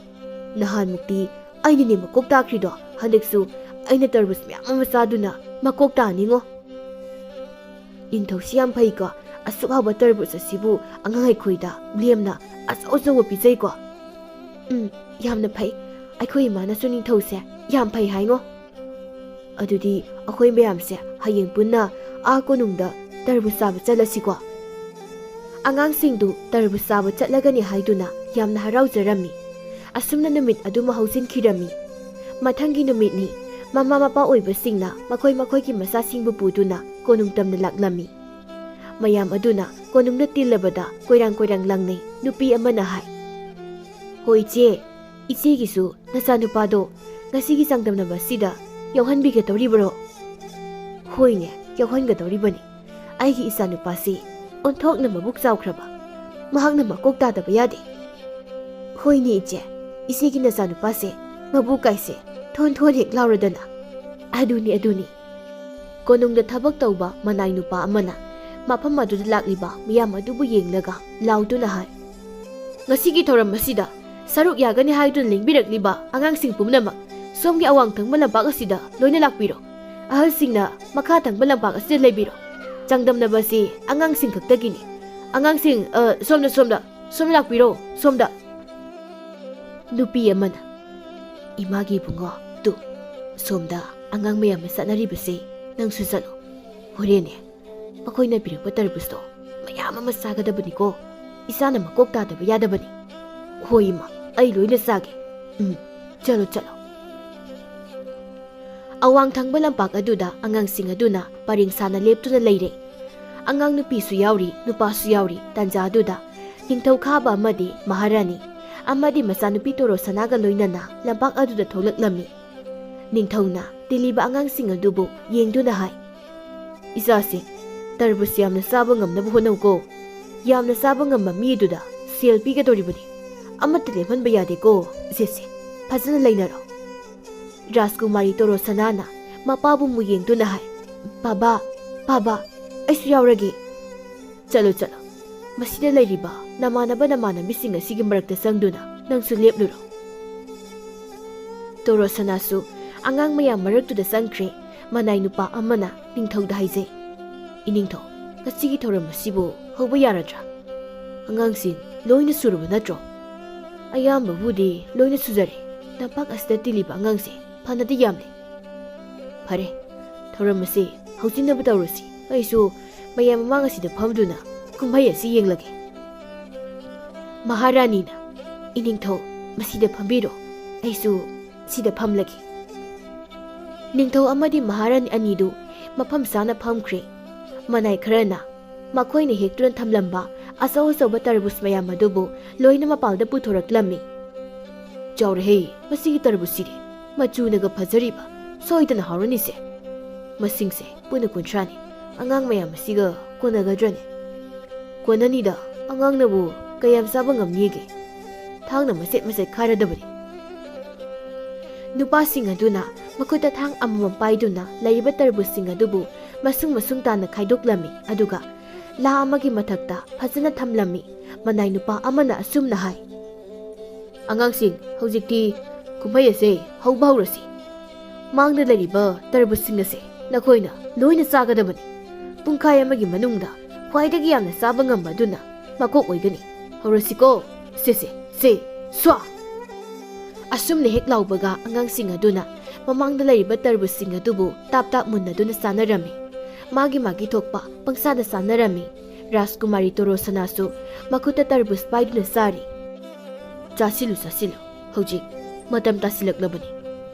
"ꯅꯍꯥꯟꯃꯨꯛꯇꯤ ꯑꯩꯅꯅꯦ ꯃꯀꯣꯛ ꯇꯥꯈ꯭ꯔꯤꯗꯣ, ꯍꯟꯗꯛꯁꯨ ꯑꯩꯅ ꯇꯔꯕꯨꯖ ꯃꯌꯥꯝ ꯑꯃ ꯆꯥꯗꯨꯅ ꯃꯀꯣꯛ ꯇꯥꯅꯤꯡꯉꯣ꯫" "ꯅꯤꯡꯊꯧꯁꯤ ꯌꯥꯝ ꯐꯩꯀꯣ, ꯑꯁꯨꯛ ꯍꯥꯎꯕ ꯇꯔꯕꯨꯖ ꯑꯁꯤꯕꯨ ꯑꯉꯥꯡ ꯑꯩꯈꯣꯏꯗ ꯂꯦꯝꯅ ꯑꯆꯧ ꯑꯆꯧꯕ ꯄꯤꯖꯩꯀꯣ꯫" "ꯎꯝ, ꯌꯥꯝꯅ ꯐꯩ꯫ ꯑꯩꯈꯣꯏ ꯏꯃꯥꯅꯁꯨ ꯅꯤꯡꯊꯧꯁꯦ ꯌꯥꯝ ꯐꯩ ꯍꯥꯏꯉꯣ꯫" "ꯑꯗꯨꯗꯤ ꯑꯩꯈꯣꯏ ꯃꯌꯥꯝꯁꯦ ꯍꯌꯦꯡ ꯄꯨꯟꯅ ꯑꯥ ꯀꯣꯅꯨꯡꯗ ꯇꯔꯕꯨꯖ ꯆꯥꯕ ꯆꯠꯂꯁꯤꯀꯣ꯫" ꯑꯉꯥꯡꯁꯤꯡꯗꯨ ꯇꯔꯕꯨꯖ ꯆꯥꯕ ꯆꯠꯂꯒꯅꯤ ꯍꯥꯏꯗꯨꯅ ꯌꯥꯝꯅ ꯍꯔꯥꯎꯖꯔꯝꯃꯤ꯫ ꯑꯁꯨꯝꯅ ꯅꯨꯃꯤꯠ ꯑꯗꯨꯃ ꯍꯧꯖꯤꯟꯈꯤꯔꯝꯃꯤ꯫ ꯃꯊꯪꯒꯤ ꯅꯨꯃꯤꯠꯅꯤ꯫ ꯃꯃꯥ ꯃꯄꯥ ꯑꯣꯏꯕꯁꯤꯡꯅ ꯃꯈꯣꯏ ꯃꯈꯣꯏꯒꯤ ꯃꯆꯥꯁꯤꯡꯕꯨ ꯄꯨꯗꯨꯅ ꯀꯣꯅꯨꯡ ꯇꯝꯅ ꯂꯥꯛꯂꯝꯃꯤ꯫ ꯃꯌꯥꯝ ꯑꯗꯨꯅ ꯀꯣꯅꯨꯡꯗ ꯇꯤꯜꯂꯕꯗ ꯀꯣꯏꯔꯥꯡ ꯀꯣꯏꯔꯥꯡ ꯂꯥꯡꯅꯩ꯫ ꯅꯨꯄꯤ ꯑꯃꯅ ꯍꯥꯏ, "ꯍꯣ ꯏꯆꯦ, ꯏꯆꯦꯒꯤꯁꯨ ꯅꯆꯥꯅꯨꯄꯥꯗꯣ ꯉꯁꯤꯒꯤ ꯆꯥꯡꯗꯝꯅꯕ ꯑꯁꯤꯗ ꯌꯥꯎꯍꯟꯕꯤꯒꯗꯧꯔꯤꯕꯔꯣ?" "ꯍꯣꯏꯅꯦ, ꯌꯥꯎꯍꯟꯒꯗꯧꯔꯤꯕꯅꯤ꯫ ꯑꯩꯒꯤ ꯏꯆꯥꯅꯨꯄꯥꯁꯤ ꯑꯣꯟꯊꯣꯛꯅ ꯃꯕꯨꯛ ꯆꯥꯎꯈ꯭ꯔꯕ꯫ ꯃꯍꯥꯛꯅ ꯃꯀꯣꯛ ꯇꯥꯗꯕ ꯌꯥꯗꯦ꯫" "ꯍꯣꯏꯅꯦ ꯏꯆꯦ, ꯏꯆꯦꯒꯤ ꯅꯆꯥꯅꯨꯄꯥꯁꯦ ꯃꯕꯨꯛ ꯀꯥꯏꯁꯦ ꯊꯣꯟ ꯊꯣꯟ ꯍꯦꯛ ꯂꯥꯎꯔꯗꯅ꯫" "ꯑꯗꯨꯅꯤ, ꯑꯗꯨꯅꯤ꯫" ꯀꯣꯅꯨꯡꯗ ꯊꯕꯛ ꯇꯧꯕ ꯃꯅꯥꯏ ꯅꯨꯄꯥ ꯑꯃꯅ ꯃꯐꯝ ꯑꯗꯨꯗ ꯂꯥꯛꯂꯤꯕ ꯃꯤꯌꯥꯝ ꯑꯗꯨꯕꯨ ꯌꯦꯡꯂꯒ ꯂꯥꯎꯗꯨꯅ ꯍꯥꯏ, "ꯉꯁꯤꯒꯤ ꯊꯧꯔꯝ ꯑꯁꯤꯗ ꯁꯔꯨꯛ ꯌꯥꯒꯅꯤ ꯍꯥꯏꯗꯨꯅ ꯂꯦꯡꯕꯤꯔꯛꯂꯤꯕ ꯑꯉꯥꯡꯁꯤꯡ ꯄꯨꯝꯅꯃꯛ ꯁꯣꯝꯒꯤ ꯑꯋꯥꯡ ꯊꯪꯕ ꯂꯝꯄꯥꯛ ꯑꯁꯤꯗ ꯂꯣꯏꯅ ꯂꯥꯛꯄꯤꯔꯣ꯫ ꯑꯍꯜꯁꯤꯡꯅ ꯃꯈꯥ ꯊꯪꯕ ꯂꯝꯄꯥꯛ ꯑꯁꯤꯗ ꯂꯩꯕꯤꯔꯣ꯫ ꯆꯥꯡꯗꯝꯅꯕ ꯑꯁꯤ ꯑꯉꯥꯡꯁꯤꯡ ꯈꯛꯇꯒꯤꯅꯤ꯫ ꯑꯉꯥꯡꯁꯤꯡ, ꯑ, ꯁꯣꯝꯗ, ꯁꯣꯝꯗ, ꯁꯣꯝꯗ ꯂꯥꯛꯄꯤꯔꯣ, ꯁꯣꯝꯗ꯫ ꯅꯨꯄꯤ ꯑꯃꯅ, "ꯏꯃꯥꯒꯤ ꯏꯕꯨꯡꯉꯣ, ꯇꯨ, ꯁꯣꯝꯗ ꯑꯉꯥꯡ ꯃꯌꯥꯝꯅ ꯆꯠꯅꯔꯤꯕꯁꯦ ꯅꯪꯁꯨ ꯆꯠꯂꯣ꯫ ꯍꯣꯔꯦꯟꯅꯦ, ꯃꯈꯣꯏꯅ ꯄꯤꯔꯛꯄ ꯇꯔꯕꯨꯖꯇꯣ ꯃꯌꯥꯝ ꯑꯃ ꯆꯥꯒꯗꯕꯅꯤꯀꯣ꯫ ꯏꯆꯥꯅ ꯃꯀꯣꯛ ꯇꯥꯗꯕ ꯌꯥꯗꯕꯅꯤ꯫" "ꯍꯣꯏ ꯏꯃꯥ, ꯑꯩ ꯂꯣꯏꯅ ꯆꯥꯒꯦ꯫ ꯎꯝ, ꯆꯠꯂꯣ, ꯆꯠꯂꯣ꯫" ꯑꯋꯥꯡ ꯊꯪꯕ ꯂꯝꯄꯥꯛ ꯑꯗꯨꯗ ꯑꯉꯥꯡꯁꯤꯡ ꯑꯗꯨꯅ ꯄꯔꯦꯡ ꯁꯥꯅ ꯂꯦꯞꯇꯨꯅ ꯂꯩꯔꯦ꯫ ꯑꯉꯥꯡ ꯅꯨꯄꯤꯁꯨ ꯌꯥꯎꯔꯤ, ꯅꯨꯄꯥꯁꯨ ꯌꯥꯎꯔꯤ꯫ ꯇꯥꯟꯖꯥ ꯑꯗꯨꯗ ꯅꯤꯡꯊꯧ ꯈꯥꯕ ꯑꯃꯗꯤ ꯃꯍꯥꯔꯥꯅꯤ ꯑꯃꯗꯤ ꯃꯆꯥꯅꯨꯄꯤ ꯇꯣꯔꯣꯁꯅꯥꯒ ꯂꯣꯏꯅꯅ ꯂꯝꯄꯥꯛ ꯑꯗꯨꯗ ꯊꯣꯛꯂꯛꯂꯝꯃꯤ꯫ ꯅꯤꯡꯊꯧꯅ ꯇꯤꯜꯂꯤꯕ ꯑꯉꯥꯡꯁꯤꯡ ꯑꯗꯨꯕꯨ ꯌꯦꯡꯗꯨꯅ ꯍꯥꯏ, "ꯏꯆꯥꯁꯤꯡ, ꯇꯔꯕꯨꯖ ꯌꯥꯝꯅ ꯆꯥꯕ ꯉꯝꯅꯕ ꯍꯣꯠꯅꯧꯀꯣ꯫ ꯌꯥꯝꯅ ꯆꯥꯕ ꯉꯝꯕ ꯃꯤꯗꯨꯗ ꯁꯦꯜ ꯄꯤꯒꯗꯧꯔꯤꯕꯅꯤ꯫ ꯑꯃꯠꯇ ꯂꯦꯝꯍꯟꯕ ꯌꯥꯗꯦꯀꯣ꯫ ꯏꯆꯦꯁꯦ, ꯐꯖꯅ ꯂꯩꯅꯔꯣ꯫" ꯔꯥꯖꯀꯨꯃꯥꯔꯤ ꯇꯣꯔꯣꯁꯅꯥꯅ ꯃꯄꯥꯕꯨ ꯑꯃꯨꯛ ꯌꯦꯡꯗꯨꯅ ꯍꯥꯏ, "ꯕꯥꯕꯥ, ꯕꯥꯕꯥ, ꯑꯩꯁꯨ ꯌꯥꯎꯔꯒꯦ꯫" "ꯆꯠꯂꯣ, ꯆꯠꯂꯣ꯫ ꯃꯁꯤꯗ ꯂꯩꯔꯤꯕ ꯅꯃꯥꯟꯅꯕ ꯅꯃꯥꯟꯅꯕꯤꯁꯤꯡ ꯑꯁꯤꯒꯤ ꯃꯔꯛꯇ ꯆꯪꯗꯨꯅ ꯅꯪꯁꯨ ꯂꯦꯞꯂꯨꯔꯣ꯫" ꯇꯣꯔꯣꯁꯅꯥꯁꯨ ꯑꯉꯥꯡ ꯃꯌꯥꯝ ꯃꯔꯛꯇꯨꯗ ꯆꯪꯈ꯭ꯔꯦ꯫ ꯃꯅꯥꯏ ꯅꯨꯄꯥ ꯑꯃꯅ ꯅꯤꯡꯊꯧꯗ ꯍꯥꯏꯖꯩ, "ꯏꯅꯤꯡꯊꯧ, ꯉꯁꯤꯒꯤ ꯊꯧꯔꯝ ꯑꯁꯤꯕꯨ ꯍꯧꯕ ꯌꯥꯔꯗ꯭ꯔꯥ? ꯑꯉꯥꯡꯁꯤꯡ ꯂꯣꯏꯅ ꯁꯨꯔꯕ ꯅꯠꯇ꯭ꯔꯣ?" "ꯑꯌꯥꯝꯕꯕꯨꯗꯤ ꯂꯣꯏꯅ ꯁꯨꯖꯔꯦ꯫ ꯂꯝꯄꯥꯛ ꯑꯁꯤꯗ ꯇꯤꯜꯂꯤꯕ ꯑꯉꯥꯡꯁꯦ ꯐꯅꯗꯤ ꯌꯥꯝꯂꯦ꯫" "ꯐꯔꯦ, ꯊꯧꯔꯝ ꯑꯁꯤ ꯍꯧꯖꯤꯟꯅꯕ ꯇꯧꯔꯁꯤ꯫ ꯑꯩꯁꯨ ꯃꯌꯥꯝ ꯃꯃꯥꯡ ꯑꯁꯤꯗ ꯐꯝꯗꯨꯅ ꯀꯨꯝꯍꯩ ꯑꯁꯤ ꯌꯦꯡꯂꯒꯦ꯫" ꯃꯍꯥꯔꯥꯅꯤꯅ, "ꯏꯅꯤꯡꯊꯧ, ꯃꯁꯤꯗ ꯐꯝꯕꯤꯔꯣ꯫ ꯑꯩꯁꯨ ꯁꯤꯗ ꯐꯝꯂꯒꯦ꯫" ꯅꯤꯡꯊꯧ ꯑꯃꯗꯤ ꯃꯍꯥꯔꯥꯅꯤ ꯑꯅꯤꯗꯨ ꯃꯐꯝ ꯆꯥꯅ ꯐꯝꯈ꯭ꯔꯦ꯫ ꯃꯅꯥꯏ ꯈꯔꯅ ꯃꯈꯣꯏꯅ ꯍꯦꯛꯇꯨꯅ ꯊꯝꯂꯝꯕ ꯑꯆꯧ ꯑꯆꯧꯕ ꯇꯔꯕꯨꯖ ꯃꯌꯥꯝ ꯑꯗꯨꯕꯨ ꯂꯣꯏꯅ ꯃꯄꯥꯜꯗ ꯄꯨꯊꯣꯔꯛꯂꯝꯃꯤ꯫ "ꯆꯥꯎꯔꯦꯍꯦ, ꯃꯁꯤꯒꯤ ꯇꯔꯕꯨꯖꯁꯤꯗꯤ꯫ ꯃꯆꯨꯅꯒ ꯐꯖꯔꯤꯕ꯫ ꯁꯣꯏꯗꯅ ꯍꯥꯎꯔꯅꯤꯁꯦ꯫ ꯃꯁꯤꯡꯁꯦ ꯄꯨꯟꯅ ꯀꯨꯟꯊ꯭ꯔꯥꯅꯤ꯫ ꯑꯉꯥꯡ ꯃꯌꯥꯝ ꯑꯁꯤꯒ ꯀꯣꯟꯅꯒꯗ꯭ꯔꯅꯦ? ꯀꯣꯟꯅꯅꯤꯗ, ꯑꯉꯥꯡꯅꯕꯨ ꯀꯌꯥꯝ ꯆꯥꯕ ꯉꯝꯅꯤꯒꯦ? ꯊꯥꯡꯅ ꯃꯆꯦꯠ ꯃꯆꯦꯠ ꯈꯥꯏꯔꯗꯕꯅꯤ꯫" ꯅꯨꯄꯥꯁꯤꯡ ꯑꯗꯨꯅ ꯃꯈꯨꯠꯇ ꯊꯥꯡ ꯑꯃꯃꯝ ꯄꯥꯏꯗꯨꯅ ꯂꯩꯔꯤꯕ ꯇꯔꯕꯨꯖꯁꯤꯡ ꯑꯗꯨꯕꯨ ꯃꯁꯨꯡ ꯃꯁꯨꯡ ꯇꯥꯅ ꯈꯥꯏꯗꯣꯛꯂꯝꯃꯤ, ꯑꯗꯨꯒ ꯂꯥ ꯑꯃꯒꯤ ꯃꯊꯛꯇ ꯐꯖꯅ ꯊꯝꯂꯝꯃꯤ꯫ ꯃꯅꯥꯏ ꯅꯨꯄꯥ ꯑꯃꯅ ꯑꯁꯨꯝꯅ ꯍꯥꯏ, "ꯑꯉꯥꯡꯁꯤꯡ, ꯍꯧꯖꯤꯛꯇꯤ ꯀꯨꯝꯍꯩ ꯑꯁꯦ ꯍꯧꯕ ꯍꯧꯔꯁꯤ꯫ ꯃꯥꯡꯗ ꯂꯩꯔꯤꯕ ꯇꯔꯕꯨꯖꯁꯤꯡ ꯑꯁꯦ ꯅꯈꯣꯏꯅ ꯂꯣꯏꯅ ꯆꯥꯒꯗꯕꯅꯤ꯫ ꯄꯨꯡꯈꯥꯏ ꯑꯃꯒꯤ ꯃꯅꯨꯡꯗ ꯈ꯭ꯋꯥꯏꯗꯒꯤ ꯌꯥꯝꯅ ꯆꯥꯕ ꯉꯝꯕ ꯑꯗꯨꯅ ꯃꯀꯣꯛ ꯑꯣꯏꯒꯅꯤ꯫ ꯍꯧꯔꯁꯤꯀꯣ꯫ ꯁꯦ, ꯁꯦ, ꯁꯦ, ꯁ꯭ꯋꯥ!" ꯑꯁꯨꯝꯅ ꯍꯦꯛ ꯂꯥꯎꯕꯒ, ꯑꯉꯥꯡꯁꯤꯡ ꯑꯗꯨꯅ ꯃꯃꯥꯡꯗ ꯂꯩꯔꯤꯕ ꯇꯔꯕꯨꯖꯁꯤꯡ ꯑꯗꯨꯕꯨ ꯇꯥꯞ ꯇꯥꯞ ꯃꯨꯟꯅꯗꯨꯅ ꯆꯥꯅꯔꯝꯃꯤ꯫ ꯃꯥꯒꯤ ꯃꯥꯒꯤ ꯊꯣꯛꯄ ꯄꯪꯆꯥꯗ ꯆꯥꯅꯔꯝꯃꯤ꯫ ꯔꯥꯖꯀꯨꯃꯥꯔꯤ ꯇꯣꯔꯣꯁꯅꯥꯁꯨ ꯃꯈꯨꯠꯇ ꯇꯔꯕꯨꯖ ꯄꯥꯏꯗꯨꯅ ꯆꯥꯔꯤ꯫ "ꯆꯥꯁꯤꯜꯂꯨ, ꯆꯥꯁꯤꯜꯂꯨ꯫ ꯍꯧꯖꯤꯛ ꯃꯇꯝ ꯇꯥꯁꯤꯜꯂꯛꯂꯕꯅꯤ꯫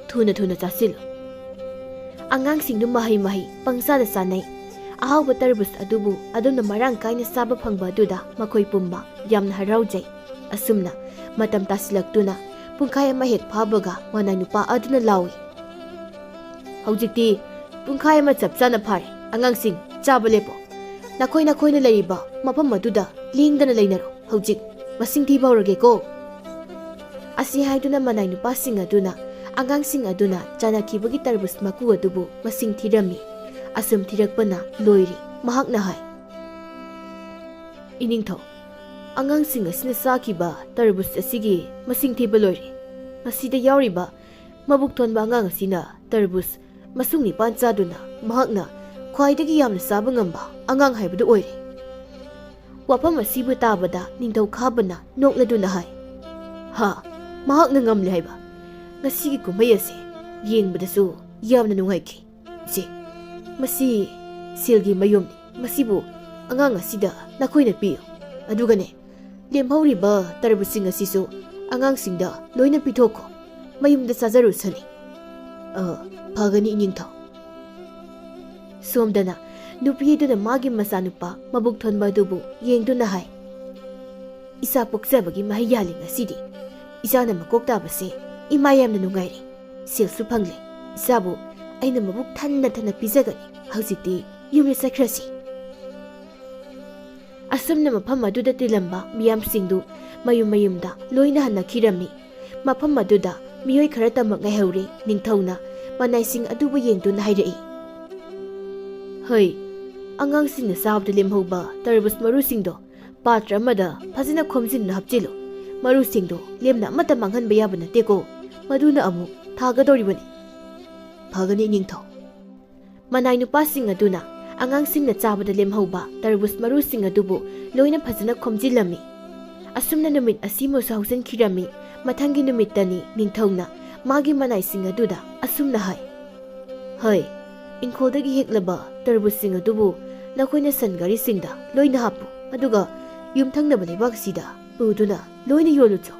ꯊꯨꯅ ꯊꯨꯅ ꯆꯥꯁꯤꯜꯂꯨ꯫" ꯑꯉꯥꯡꯁꯤꯡꯗꯨ ꯃꯍꯩ ꯃꯍꯩ ꯄꯪꯆꯥꯗ ꯆꯥꯅꯩ꯫ ꯑꯍꯥꯎꯕ ꯇꯔꯕꯨꯖ ꯑꯗꯨꯕꯨ ꯑꯗꯨꯝꯅ ꯃꯔꯥꯡ ꯀꯥꯏꯅ ꯆꯥꯕ ꯐꯪꯕ ꯑꯗꯨꯗ ꯃꯈꯣꯏ ꯄꯨꯝꯕ ꯌꯥꯝꯅ ꯍꯔꯥꯎꯖꯩ꯫ ꯑꯁꯨꯝꯅ ꯃꯇꯝ ꯇꯥꯁꯤꯜꯂꯛꯇꯨꯅ ꯄꯨꯡꯈꯥꯏ ꯑꯃ ꯍꯦꯛ ꯐꯥꯕꯒ, ꯃꯅꯥꯏ ꯅꯨꯄꯥ ꯑꯗꯨꯅ ꯂꯥꯎꯏ, "ꯍꯧꯖꯤꯛꯇꯤ ꯄꯨꯡꯈꯥꯏ ꯑꯃ ꯆꯞ ꯆꯥꯅ ꯐꯥꯔꯦ꯫ ꯑꯉꯥꯡꯁꯤꯡ, ꯆꯥꯕ ꯂꯦꯞꯄꯣ꯫ ꯅꯈꯣꯏ ꯅꯈꯣꯏꯅ ꯂꯩꯔꯤꯕ ꯃꯐꯝ ꯑꯗꯨꯗ ꯂꯦꯡꯗꯅ ꯂꯩꯅꯔꯣ꯫ ꯍꯧꯖꯤꯛ ꯃꯁꯤꯡ ꯊꯤꯕ ꯍꯧꯔꯒꯦꯀꯣ꯫" ꯑꯁꯤ ꯍꯥꯏꯗꯨꯅ ꯃꯅꯥꯏ ꯅꯨꯄꯥꯁꯤꯡ ꯑꯗꯨꯅ, ꯑꯉꯥꯡꯁꯤꯡ ꯑꯗꯨꯅ ꯆꯥꯅꯈꯤꯕꯒꯤ ꯇꯔꯕꯨꯖ ꯃꯀꯨ ꯑꯗꯨꯕꯨ ꯃꯁꯤꯡ ꯊꯤꯔꯝꯃꯤ꯫ ꯑꯁꯨꯝ ꯊꯤꯔꯛꯄꯅ ꯂꯣꯏꯔꯦ꯫ ꯃꯍꯥꯛꯅ ꯍꯥꯏ, "ꯏꯅꯤꯡꯊꯧ, ꯑꯉꯥꯡꯁꯤꯡ ꯑꯁꯤꯅ ꯆꯥꯈꯤꯕ ꯇꯔꯕꯨꯖ ꯑꯁꯤꯒꯤ ꯃꯁꯤꯡ ꯊꯤꯕ ꯂꯣꯏꯔꯦ꯫ ꯃꯁꯤꯗ ꯌꯥꯎꯔꯤꯕ ꯃꯕꯨꯛ ꯊꯣꯟꯕ ꯑꯉꯥꯡ ꯑꯁꯤꯅ ꯇꯔꯕꯨꯖ ꯃꯁꯨꯡ ꯅꯤꯄꯥꯟ ꯆꯥꯗꯨꯅ ꯃꯍꯥꯛꯅ ꯈ꯭ꯋꯥꯏꯗꯒꯤ ꯌꯥꯝꯅ ꯆꯥꯕ ꯉꯝꯕ ꯑꯉꯥꯡ ꯍꯥꯏꯕꯗꯨ ꯑꯣꯏꯔꯦ꯫" ꯋꯥꯐꯝ ꯑꯁꯤꯕꯨ ꯇꯥꯕꯗ ꯅꯤꯡꯊꯧ ꯈꯥꯕꯅ ꯅꯣꯛꯂꯗꯨꯅ ꯍꯥꯏ, "ꯍꯥ, ꯃꯍꯥꯛꯅ ꯉꯝꯂꯦ ꯍꯥꯏꯕ? ꯉꯁꯤꯒꯤ ꯀꯨꯝꯍꯩ ꯑꯁꯤ ꯌꯦꯡꯕꯗꯁꯨ ꯌꯥꯝꯅ ꯅꯨꯡꯉꯥꯏꯈꯤ꯫ ꯏꯆꯦ, ꯃꯁꯤ ꯁꯦꯜꯒꯤ ꯃꯌꯨꯝꯅꯤ꯫ ꯃꯁꯤꯕꯨ ꯑꯉꯥꯡ ꯑꯁꯤꯗ ꯅꯈꯣꯏꯅ ꯄꯤꯌꯨ꯫ ꯑꯗꯨꯒꯅꯦ, ꯂꯦꯝꯍꯧꯔꯤꯕ ꯇꯔꯕꯨꯖꯁꯤꯡ ꯑꯁꯤꯁꯨ ꯑꯉꯥꯡꯁꯤꯡꯗ ꯂꯣꯏꯅ ꯄꯤꯊꯣꯛꯈꯣ꯫ ꯃꯌꯨꯝꯗ ꯆꯥꯖꯔꯨꯁꯅꯤ꯫" "ꯑ, ꯐꯒꯅꯤ, ꯏꯅꯤꯡꯊꯧ꯫" ꯁꯣꯝꯗꯅ ꯅꯨꯄꯤ ꯑꯗꯨꯅ ꯃꯥꯒꯤ ꯃꯆꯥꯅꯨꯄꯥ ꯃꯕꯨꯛ ꯊꯣꯟꯕ ꯑꯗꯨꯕꯨ ꯌꯦꯡꯗꯨꯅ ꯍꯥꯏ, "ꯏꯆꯥ ꯄꯣꯛꯆꯕꯒꯤ ꯃꯍꯩ ꯌꯥꯜꯂꯤ ꯉꯁꯤꯗꯤ꯫ ꯏꯆꯥꯅ ꯃꯀꯣꯛ ꯇꯥꯕꯁꯦ ꯏꯃꯥ ꯌꯥꯝꯅ ꯅꯨꯡꯉꯥꯏꯔꯦ꯫ ꯁꯦꯜꯁꯨ ꯐꯪꯂꯦ꯫ ꯏꯆꯥꯕꯨ ꯑꯩꯅ ꯃꯕꯨꯛ ꯊꯟꯅ ꯊꯟꯅ ꯄꯤꯖꯒꯅꯤ꯫ ꯍꯧꯖꯤꯛꯇꯤ ꯌꯨꯝꯗ ꯆꯠꯈ꯭ꯔꯁꯤ꯫" ꯑꯁꯨꯝꯅ ꯃꯐꯝ ꯑꯗꯨꯗ ꯇꯤꯜꯂꯝꯕ ꯃꯤꯌꯥꯝꯁꯤꯡꯗꯨ ꯃꯌꯨꯝ ꯃꯌꯨꯝꯗ ꯂꯣꯏꯅ ꯍꯟꯅꯈꯤꯔꯝꯃꯤ꯫ ꯃꯐꯝ ꯑꯗꯨꯗ ꯃꯤꯑꯣꯏ ꯈꯔꯇꯃꯛ ꯉꯥꯏꯍꯧꯔꯦ꯫ ꯅꯤꯡꯊꯧꯅ ꯃꯅꯥꯏꯁꯤꯡ ꯑꯗꯨꯕꯨ ꯌꯦꯡꯗꯨꯅ ꯍꯥꯏꯔꯛꯏ, "ꯍꯩ, ꯑꯉꯥꯡꯁꯤꯡꯅ ꯆꯥꯕꯗ ꯂꯦꯝꯍꯧꯕ ꯇꯔꯕꯨꯖ ꯃꯔꯨꯁꯤꯡꯗꯣ ꯄꯥꯇ꯭ꯔ ꯑꯃꯗ ꯐꯖꯅ ꯈꯣꯝꯖꯤꯟꯗꯨꯅ ꯍꯥꯞꯆꯤꯜꯂꯨ꯫ ꯃꯔꯨꯁꯤꯡꯗꯣ ꯂꯦꯝꯅ ꯑꯃꯠꯇ ꯃꯥꯡꯍꯟꯕ ꯌꯥꯕ ꯅꯠꯇꯦꯀꯣ꯫ ꯃꯗꯨꯅ ꯑꯃꯨꯛ ꯊꯥꯒꯗꯧꯔꯤꯕꯅꯤ꯫" "ꯐꯒꯅꯤ, ꯏꯅꯤꯡꯊꯧ꯫" ꯃꯅꯥꯏ ꯅꯨꯄꯥꯁꯤꯡ ꯑꯗꯨꯅ ꯑꯉꯥꯡꯁꯤꯡꯅ ꯆꯥꯕꯗ ꯂꯦꯝꯍꯧꯕ ꯇꯔꯕꯨꯖ ꯃꯔꯨꯁꯤꯡ ꯑꯗꯨꯕꯨ ꯂꯣꯏꯅ ꯐꯖꯅ ꯈꯣꯝꯖꯤꯜꯂꯝꯃꯤ꯫ ꯑꯁꯨꯝꯅ ꯅꯨꯃꯤꯠ ꯑꯁꯤꯃꯁꯨ ꯍꯧꯖꯤꯟꯈꯤꯔꯝꯃꯤ꯫ ꯃꯊꯪꯒꯤ ꯅꯨꯃꯤꯠꯇꯅꯤ ꯅꯤꯡꯊꯧꯅ ꯃꯥꯒꯤ ꯃꯅꯥꯏꯁꯤꯡ ꯑꯗꯨꯗ ꯑꯁꯨꯝꯅ ꯍꯥꯏ, "ꯍꯩ, ꯏꯪꯈꯣꯜꯗꯒꯤ ꯍꯦꯛꯂꯕ ꯇꯔꯕꯨꯖꯁꯤꯡ ꯑꯗꯨꯕꯨ ꯅꯈꯣꯏꯅ ꯁꯟ ꯒꯥꯔꯤꯁꯤꯡꯗ ꯂꯣꯏꯅ ꯍꯥꯞꯄꯨ, ꯑꯗꯨꯒ ꯌꯨꯝꯊꯪꯅꯕ ꯂꯩꯕꯥꯛꯁꯤꯗ ꯄꯨꯗꯨꯅ ꯂꯣꯏꯅ ꯌꯣꯜꯂꯨꯆꯣ꯫"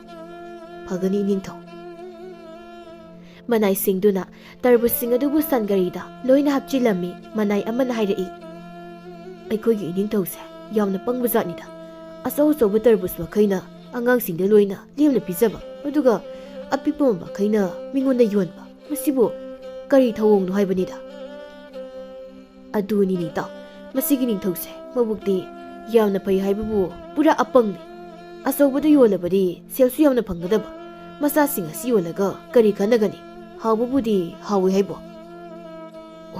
"ꯐꯒꯅꯤ, ꯏꯅꯤꯡꯊꯧ꯫" ꯃꯅꯥꯏꯁꯤꯡꯗꯨꯅ ꯇꯔꯕꯨꯖꯁꯤꯡ ꯑꯗꯨꯕꯨ ꯁꯟ ꯒꯥꯔꯤꯗ ꯂꯣꯏꯅ ꯍꯥꯞꯆꯤꯜꯂꯝꯃꯤ꯫ ꯃꯅꯥꯏ ꯑꯃꯅ ꯍꯥꯏꯔꯛꯏ, "ꯑꯩꯈꯣꯏꯒꯤ ꯏꯅꯤꯡꯊꯧꯁꯦ ꯌꯥꯝꯅ ꯄꯪꯕ ꯖꯥꯠꯅꯤꯗ꯫ ꯑꯆꯧ ꯑꯆꯧꯕ ꯇꯔꯕꯨꯖ ꯃꯈꯩꯅ ꯑꯉꯥꯡꯁꯤꯡꯗ ꯂꯣꯏꯅ ꯂꯦꯝꯅ ꯄꯤꯖꯕ, ꯑꯗꯨꯒ ꯑꯄꯤꯛꯄ ꯃꯈꯩꯅ ꯃꯤꯉꯣꯟꯗ ꯌꯣꯟꯕ꯫ ꯃꯁꯤꯕꯨ ꯀꯔꯤ ꯊꯧꯑꯣꯡꯅꯣ ꯍꯥꯏꯕꯅꯤꯗ?" "ꯑꯗꯨꯅꯤꯅꯦ ꯏꯇꯥꯎ, ꯃꯁꯤꯒꯤ ꯅꯤꯡꯊꯧꯁꯦ ꯃꯕꯨꯛꯇꯤ ꯌꯥꯝꯅ ꯐꯩ ꯍꯥꯏꯕꯕꯨ ꯄꯨꯔꯥ ꯑꯄꯪꯅꯤ꯫ ꯑꯆꯧꯕꯗ ꯌꯣꯜꯂꯕꯗꯤ ꯁꯦꯜꯁꯨ ꯌꯥꯝꯅ ꯐꯪꯒꯗꯕ꯫ ꯃꯆꯥꯁꯤꯡ ꯑꯁꯤ ꯌꯣꯜꯂꯒ ꯀꯔꯤ ꯀꯥꯟꯅꯒꯅꯤ? ꯍꯥꯎꯕꯕꯨꯗꯤ ꯍꯥꯎꯏ ꯍꯥꯏꯕꯣ꯫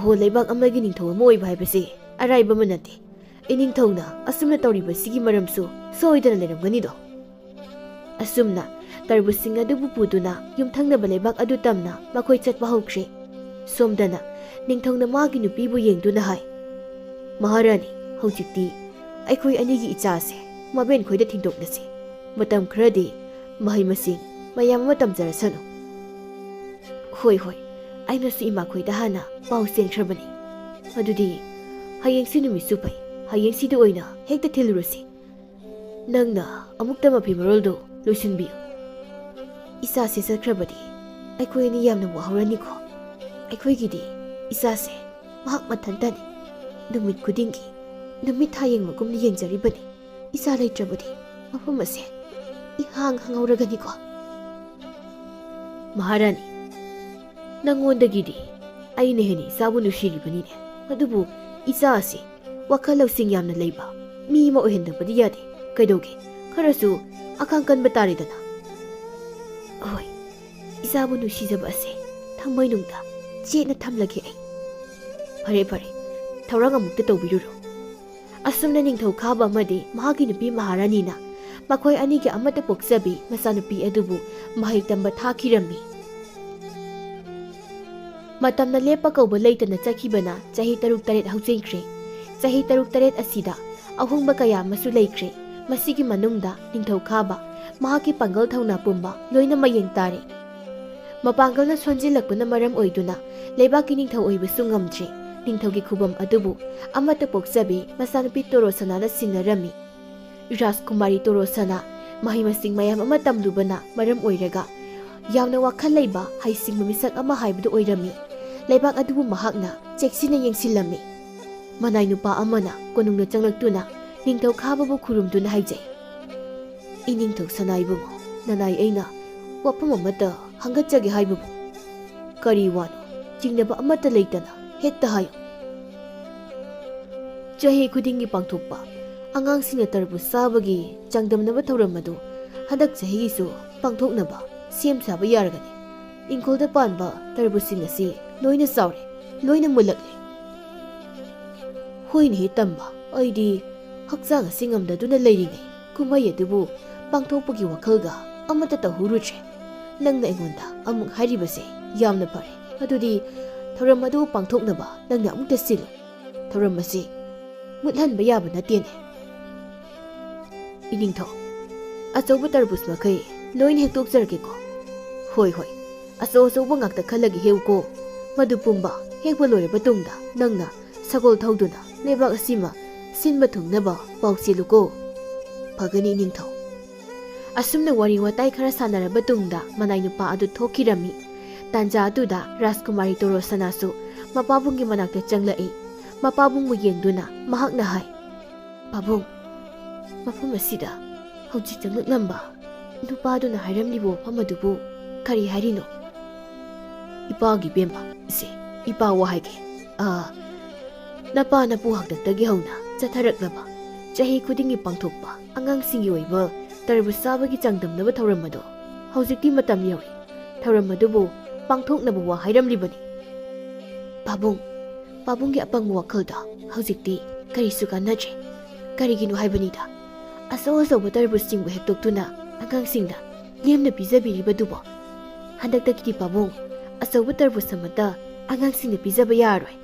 ꯍꯣ, ꯂꯩꯕꯥꯛ ꯑꯃꯒꯤ ꯅꯤꯡꯊꯧ ꯑꯃ ꯑꯣꯏꯕ ꯍꯥꯏꯕꯁꯦ ꯑꯔꯥꯏꯕ ꯑꯃ ꯅꯠꯇꯦ꯫ ꯏꯅꯤꯡꯊꯧꯅ ꯑꯁꯨꯝꯅ ꯇꯧꯔꯤꯕꯁꯤꯒꯤ ꯃꯔꯝꯁꯨ ꯁꯣꯏꯗꯅ ꯂꯩꯔꯝꯒꯅꯤꯗꯣ꯫" ꯑꯁꯨꯝꯅ ꯇꯔꯕꯨꯖꯁꯤꯡ ꯑꯗꯨꯕꯨ ꯄꯨꯗꯨꯅ ꯌꯨꯝꯊꯪꯅꯕ ꯂꯩꯕꯥꯛ ꯑꯗꯨ ꯇꯝꯅ ꯃꯈꯣꯏ ꯆꯠꯄ ꯍꯧꯈ꯭ꯔꯦ꯫ ꯁꯣꯝꯗꯅ ꯅꯤꯡꯊꯧꯅ ꯃꯥꯒꯤ ꯅꯨꯄꯤꯕꯨ ꯌꯦꯡꯗꯨꯅ ꯍꯥꯏ, "ꯃꯍꯥꯔꯥꯅꯤ, ꯍꯧꯖꯤꯛꯇꯤ ꯑꯩꯈꯣꯏ ꯑꯅꯤꯒꯤ ꯏꯆꯥꯁꯦ ꯃꯕꯦꯟꯈꯣꯏꯗ ꯊꯤꯟꯗꯣꯛꯂꯁꯤ꯫ ꯃꯇꯝ ꯈꯔꯗꯤ ꯃꯍꯩ ꯃꯁꯤꯡ ꯃꯌꯥꯝ ꯑꯃ ꯇꯝꯖꯔꯁꯅꯨ꯫" "ꯍꯣꯏ, ꯍꯣꯏ, ꯑꯩꯅꯁꯨ ꯏꯃꯥꯈꯣꯏꯗ ꯍꯥꯟꯅ ꯄꯥꯎ ꯆꯦꯟꯈ꯭ꯔꯕꯅꯤ꯫ ꯑꯗꯨꯗꯤ ꯍꯌꯦꯡꯁꯤ ꯅꯨꯃꯤꯠꯁꯨ ꯐꯩ, ꯍꯌꯦꯡꯁꯤꯗ ꯑꯣꯏꯅ ꯍꯦꯛꯇ ꯊꯤꯜꯂꯨꯔꯁꯤ꯫ ꯅꯪꯅ ꯑꯃꯨꯛꯇ ꯃꯐꯤ ꯃꯔꯣꯜꯗꯨ ꯂꯣꯏꯁꯤꯟꯕꯤꯌꯨ꯫ ꯏꯆꯥꯁꯤ ꯆꯠꯈ꯭ꯔꯕꯗꯤ ꯑꯩꯈꯣꯏ ꯑꯅꯤ ꯌꯥꯝꯅ ꯋꯥꯍꯧꯔꯅꯤꯀꯣ꯫ ꯑꯩꯈꯣꯏꯒꯤꯗꯤ ꯏꯆꯥꯁꯦ ꯃꯍꯥꯛ ꯃꯊꯟꯇꯅꯤ꯫ ꯅꯨꯃꯤꯠ ꯈꯨꯗꯤꯡꯒꯤ ꯅꯨꯃꯤꯠ ꯊꯥ ꯌꯦꯡꯕꯒꯨꯝꯅ ꯌꯦꯡꯖꯔꯤꯕꯅꯤ꯫ ꯏꯆꯥ ꯂꯩꯇ꯭ꯔꯕꯗꯤ ꯃꯐꯝ ꯑꯁꯦ ꯏꯍꯥꯡ ꯍꯥꯡꯍꯧꯔꯒꯅꯤꯀꯣ꯫" "ꯃꯍꯥꯔꯥꯅꯤ, ꯅꯪꯉꯣꯟꯗꯒꯤꯗꯤ ꯑꯩꯅ ꯍꯦꯟꯅ ꯏꯆꯥꯕꯨ ꯅꯨꯡꯁꯤꯔꯤꯕꯅꯤꯅꯦ꯫ ꯑꯗꯨꯕꯨ ꯏꯆꯥ ꯑꯁꯤ ꯋꯥꯈꯜ ꯂꯧꯁꯤꯡ ꯌꯥꯝꯅ ꯂꯩꯕ ꯃꯤ ꯑꯃ ꯑꯣꯏꯍꯟꯗꯕꯗꯤ ꯌꯥꯗꯦ꯫ ꯀꯩꯗꯧꯒꯦ? ꯈꯔꯁꯨ ꯑꯈꯥꯡ ꯀꯟꯕ ꯇꯥꯔꯦꯗꯅ꯫" "ꯍꯣꯏ, ꯏꯆꯥꯕꯨ ꯅꯨꯡꯁꯤꯖꯕ ꯑꯁꯦ ꯊꯃꯣꯏꯅꯨꯡꯗ ꯆꯦꯠꯅ ꯊꯝꯂꯒꯦ ꯑꯩ꯫" "ꯐꯔꯦ, ꯐꯔꯦ, ꯊꯧꯔꯥꯡ ꯑꯃꯨꯛꯇ ꯇꯧꯕꯤꯔꯨꯔꯣ꯫" ꯑꯁꯨꯝꯅ ꯅꯤꯡꯊꯧ ꯈꯥꯕ ꯑꯃꯗꯤ ꯃꯍꯥꯛꯀꯤ ꯅꯨꯄꯤ ꯃꯍꯥꯔꯥꯅꯤꯅ ꯃꯈꯣꯏ ꯑꯅꯤꯒꯤ ꯑꯃꯠꯇ ꯄꯣꯛꯆꯕꯤ ꯃꯆꯥꯅꯨꯄꯤ ꯑꯗꯨꯕꯨ ꯃꯍꯩ ꯇꯝꯕ ꯊꯥꯈꯤꯔꯝꯃꯤ꯫ ꯃꯇꯝꯅ ꯂꯦꯞꯄ ꯀꯧꯕ ꯂꯩꯇꯅ ꯆꯠꯈꯤꯕꯅ ꯆꯍꯤ ꯇꯔꯨꯛ ꯇꯔꯦꯠ ꯍꯧꯖꯤꯟꯈ꯭ꯔꯦ꯫ ꯆꯍꯤ ꯇꯔꯨꯛ ꯇꯔꯦꯠ ꯑꯁꯤꯗ ꯑꯍꯣꯡꯕ ꯀꯌꯥ ꯑꯃꯁꯨ ꯂꯩꯈ꯭ꯔꯦ꯫ ꯃꯁꯤꯒꯤ ꯃꯅꯨꯡꯗ ꯅꯤꯡꯊꯧ ꯈꯥꯕ ꯃꯍꯥꯛꯀꯤ ꯄꯥꯡꯒꯜ ꯊꯧꯅꯥ ꯄꯨꯝꯕ ꯂꯣꯏꯅ ꯃꯌꯦꯡ ꯇꯥꯔꯦ꯫ ꯃꯄꯥꯡꯒꯜꯅ ꯁꯣꯟꯖꯤꯜꯂꯛꯄꯅ ꯃꯔꯝ ꯑꯣꯏꯗꯨꯅ ꯂꯩꯕꯥꯛꯀꯤ ꯅꯤꯡꯊꯧ ꯑꯣꯏꯕꯁꯨ ꯉꯝꯗ꯭ꯔꯦ꯫ ꯅꯤꯡꯊꯧꯒꯤ ꯈꯨꯕꯝ ꯑꯗꯨꯕꯨ ꯑꯃꯠꯇ ꯄꯣꯛꯆꯕꯤ ꯃꯆꯥꯅꯨꯄꯤ ꯇꯣꯔꯣꯁꯅꯥꯅ ꯁꯤꯟꯅꯔꯝꯃꯤ꯫ ꯔꯥꯖꯀꯨꯃꯥꯔꯤ ꯇꯣꯔꯣꯁꯅꯥ ꯃꯍꯩ ꯃꯁꯤꯡ ꯃꯌꯥꯝ ꯑꯃ ꯇꯝꯂꯨꯕꯅ ꯃꯔꯝ ꯑꯣꯏꯔꯒ ꯌꯥꯝꯅ ꯋꯥꯈꯜ ꯂꯩꯕ, ꯍꯩꯁꯤꯡꯕ ꯃꯤꯁꯛ ꯑꯃ ꯍꯥꯏꯕꯗꯨ ꯑꯣꯏꯔꯝꯃꯤ꯫ ꯂꯩꯕꯥꯛ ꯑꯗꯨꯕꯨ ꯃꯍꯥꯛꯅ ꯆꯦꯛꯁꯤꯟꯅ ꯌꯦꯡꯁꯤꯜꯂꯝꯃꯤ꯫ ꯃꯅꯥꯏ ꯅꯨꯄꯥ ꯑꯃꯅ ꯀꯣꯅꯨꯡꯗ ꯆꯪꯂꯛꯇꯨꯅ ꯅꯤꯡꯊꯧ ꯈꯥꯕꯕꯨ ꯈꯨꯔꯨꯝꯗꯨꯅ ꯍꯥꯏꯖꯩ, "ꯏꯅꯤꯡꯊꯧ ꯁꯅꯥ ꯏꯕꯨꯡꯉꯣ, ꯅꯅꯥꯏ ꯑꯩꯅ ꯋꯥꯐꯝ ꯑꯃꯠꯇ ꯍꯪꯒꯠꯆꯒꯦ ꯍꯥꯏꯕꯕꯨ?" "ꯀꯔꯤ ꯋꯥꯅꯣ? ꯆꯤꯡꯅꯕ ꯑꯃꯠꯇ ꯂꯩꯇꯅ ꯍꯦꯛꯇ ꯍꯥꯏꯌꯨ꯫" ꯆꯍꯤ ꯈꯨꯗꯤꯡꯒꯤ ꯄꯥꯡꯊꯣꯛꯄ ꯑꯉꯥꯡꯁꯤꯡꯅ ꯇꯔꯕꯨꯖ ꯆꯥꯕꯒꯤ ꯆꯥꯡꯗꯝꯅꯕ ꯊꯧꯔꯝ ꯑꯗꯨ ꯍꯟꯗꯛ ꯆꯍꯤꯒꯤꯁꯨ ꯄꯥꯡꯊꯣꯛꯅꯕ ꯁꯦꯝ ꯁꯥꯕ ꯌꯥꯔꯒꯅꯤ꯫ ꯏꯪꯈꯣꯜꯗ ꯄꯥꯟꯕ ꯇꯔꯕꯨꯖꯁꯤꯡ ꯑꯁꯤ ꯂꯣꯏꯅ ꯆꯥꯎꯔꯦ, ꯂꯣꯏꯅ ꯃꯨꯜꯂꯛꯂꯦ꯫ ꯍꯣꯏꯅꯦꯍꯦ ꯇꯝꯕ, ꯑꯩꯗꯤ ꯍꯛꯆꯥꯡ ꯑꯁꯤ ꯉꯝꯗꯗꯨꯅ ꯂꯩꯔꯤꯉꯩ ꯀꯨꯝꯍꯩ ꯑꯗꯨꯕꯨ ꯄꯥꯡꯊꯣꯛꯄꯒꯤ ꯋꯥꯈꯜꯒ ꯑꯃꯠꯇ ꯇꯧꯍꯧꯔꯨꯗ꯭ꯔꯦ꯫ ꯅꯪꯅ ꯑꯩꯉꯣꯟꯗ ꯑꯃꯨꯛ ꯍꯥꯏꯔꯤꯕꯁꯦ ꯌꯥꯝꯅ ꯐꯔꯦ꯫ ꯑꯗꯨꯗꯤ ꯊꯧꯔꯝ ꯑꯗꯨ ꯄꯥꯡꯊꯣꯛꯅꯕ ꯅꯪꯅ ꯑꯃꯨꯛꯇ ꯁꯤꯜꯂꯨ꯫ ꯊꯧꯔꯝ ꯑꯁꯤ ꯃꯨꯠꯍꯟꯕ ꯌꯥꯕ ꯅꯠꯇꯦꯅꯦ꯫ ꯏꯅꯤꯡꯊꯧ, ꯑꯆꯧꯕ ꯇꯔꯕꯨꯖ ꯃꯈꯩ ꯂꯣꯏꯅ ꯍꯦꯛꯇꯣꯛꯆꯔꯒꯦꯀꯣ꯫ ꯍꯣꯏ, ꯍꯣꯏ, ꯑꯆꯧ ꯑꯆꯧꯕ ꯉꯥꯛꯇ ꯈꯜꯂꯒ ꯍꯦꯛꯎꯀꯣ꯫ ꯃꯗꯨ ꯄꯨꯝꯕ ꯍꯦꯛꯄ ꯂꯣꯏꯔꯕ ꯇꯨꯡꯗ ꯅꯪꯅ ꯁꯒꯣꯜ ꯊꯧꯗꯨꯅ ꯂꯩꯕꯥꯛ ꯑꯁꯤꯃ ꯁꯤꯟꯕ ꯊꯨꯡꯅꯕ ꯄꯥꯎ ꯆꯦꯜꯂꯨꯀꯣ꯫ ꯐꯒꯅꯤ, ꯏꯅꯤꯡꯊꯧ꯫ ꯑꯁꯨꯝꯅ ꯋꯥꯔꯤ ꯋꯥꯇꯥꯏ ꯈꯔ ꯁꯥꯟꯅꯔꯕ ꯇꯨꯡꯗ ꯃꯅꯥꯏ ꯅꯨꯄꯥ ꯑꯗꯨ ꯊꯣꯛꯈꯤꯔꯝꯃꯤ꯫ ꯇꯥꯟꯖꯥ ꯑꯗꯨꯗ ꯔꯥꯖꯀꯨꯃꯥꯔꯤ ꯇꯣꯔꯣꯁꯅꯥꯁꯨ ꯃꯄꯥꯕꯨꯡꯒꯤ ꯃꯅꯥꯛꯇ ꯆꯪꯂꯛꯏ꯫ ꯃꯄꯥꯕꯨꯡꯕꯨ ꯌꯦꯡꯗꯨꯅ ꯃꯍꯥꯛꯅ ꯍꯥꯏ, "ꯄꯥꯕꯨꯡ, ꯃꯐꯝ ꯑꯁꯤꯗ ꯍꯧꯖꯤꯛ ꯆꯪꯂꯛꯂꯝꯕ ꯅꯨꯄꯥꯗꯨꯅ ꯍꯥꯏꯔꯝꯂꯤꯕ ꯋꯥꯐꯝ ꯑꯗꯨꯕꯨ ꯀꯔꯤ ꯍꯥꯏꯔꯤꯅꯣ?" "ꯏꯄꯥꯒꯤ ꯏꯕꯦꯝꯃ, ꯁꯦ, ꯏꯄꯥ ꯋꯥ ꯍꯥꯏꯒꯦ꯫ ꯑꯥ, ꯅꯄꯥ ꯅꯄꯨ ꯍꯥꯛꯇꯛꯇꯒꯤ ꯍꯧꯅ ꯆꯠꯊꯔꯛꯂꯕ ꯆꯍꯤ ꯈꯨꯗꯤꯡꯒꯤ ꯄꯥꯡꯊꯣꯛꯄ ꯑꯉꯥꯡꯁꯤꯡꯒꯤ ꯑꯣꯏꯕ ꯇꯔꯕꯨꯖ ꯆꯥꯕꯒꯤ ꯆꯥꯡꯗꯝꯅꯕ ꯊꯧꯔꯝ ꯑꯗꯣ ꯍꯧꯖꯤꯛꯇꯤ ꯃꯇꯝ ꯌꯧꯔꯦ꯫ ꯊꯧꯔꯝ ꯑꯗꯨꯕꯨ ꯄꯥꯡꯊꯣꯛꯅꯕ ꯋꯥ ꯍꯥꯏꯔꯝꯂꯤꯕꯅꯤ꯫" "ꯄꯥꯕꯨꯡ, ꯄꯥꯕꯨꯡꯒꯤ ꯑꯄꯪꯕ ꯋꯥꯈꯜꯗꯣ ꯍꯧꯖꯤꯛꯇꯤ ꯀꯔꯤꯁꯨ ꯀꯥꯟꯅꯗ꯭ꯔꯦ꯫ ꯀꯔꯤꯒꯤꯅꯣ ꯍꯥꯏꯕꯅꯤꯗ, ꯑꯆꯧ ꯑꯆꯧꯕ ꯇꯔꯕꯨꯖꯁꯤꯡꯕꯨ ꯍꯦꯛꯇꯣꯛꯇꯨꯅ ꯑꯉꯥꯡꯁꯤꯡꯗ ꯂꯦꯝꯅ ꯄꯤꯖꯕꯤꯔꯤꯕꯗꯨꯕꯣ? ꯍꯟꯗꯛꯇꯒꯤꯗꯤ ꯄꯥꯕꯨꯡ, ꯑꯆꯧꯕ ꯇꯔꯕꯨꯖ ꯑꯃꯠꯇ ꯑꯉꯥꯡꯁꯤꯡꯅ ꯄꯤꯖꯕ ꯌꯥꯔꯣꯏ꯫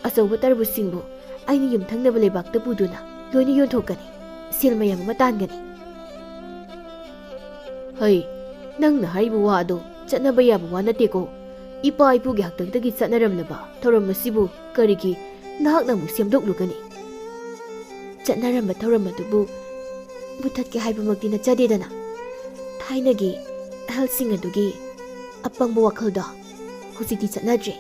ꯑꯆꯧꯕ ꯇꯔꯕꯨꯖꯁꯤꯡꯕꯨ ꯑꯩꯅ ꯌꯨꯝꯊꯪꯅꯕ ꯂꯩꯕꯥꯛꯇ ꯄꯨꯗꯨꯅ ꯂꯣꯏꯅ ꯌꯣꯟꯊꯣꯛꯀꯅꯤ꯫ ꯁꯦꯜ ꯃꯌꯥꯝ ꯑꯃ ꯇꯥꯟꯒꯅꯤ꯫ ꯍꯩ, ꯅꯪꯅ ꯍꯥꯏꯔꯤꯕ ꯋꯥ ꯑꯗꯣ ꯆꯠꯅꯕ ꯌꯥꯕ ꯋꯥ ꯅꯠꯇꯦꯀꯣ꯫ ꯏꯄꯥ ꯏꯄꯨꯒꯤ ꯍꯥꯛꯇꯛꯇꯒꯤ ꯆꯠꯅꯔꯝꯂꯕ ꯊꯧꯔꯝ ꯑꯁꯤꯕꯨ ꯀꯔꯤꯒꯤ ꯅꯍꯥꯛꯅ ꯑꯃꯨꯛ ꯁꯦꯝꯗꯣꯛꯂꯨꯒꯅꯤ? ꯆꯠꯅꯔꯝꯕ ꯊꯧꯔꯝ ꯑꯗꯨꯕꯨ ꯃꯨꯊꯠꯀꯦ ꯍꯥꯏꯕꯃꯛꯇꯤ ꯅꯠꯆꯗꯦꯗꯅ꯫ ꯊꯥꯏꯅꯒꯤ ꯑꯍꯜꯁꯤꯡ ꯑꯗꯨꯒꯤ ꯑꯄꯪꯕ ꯋꯥꯈꯜꯗꯣ ꯍꯧꯖꯤꯛꯇꯤ ꯆꯠꯅꯗ꯭ꯔꯦ꯫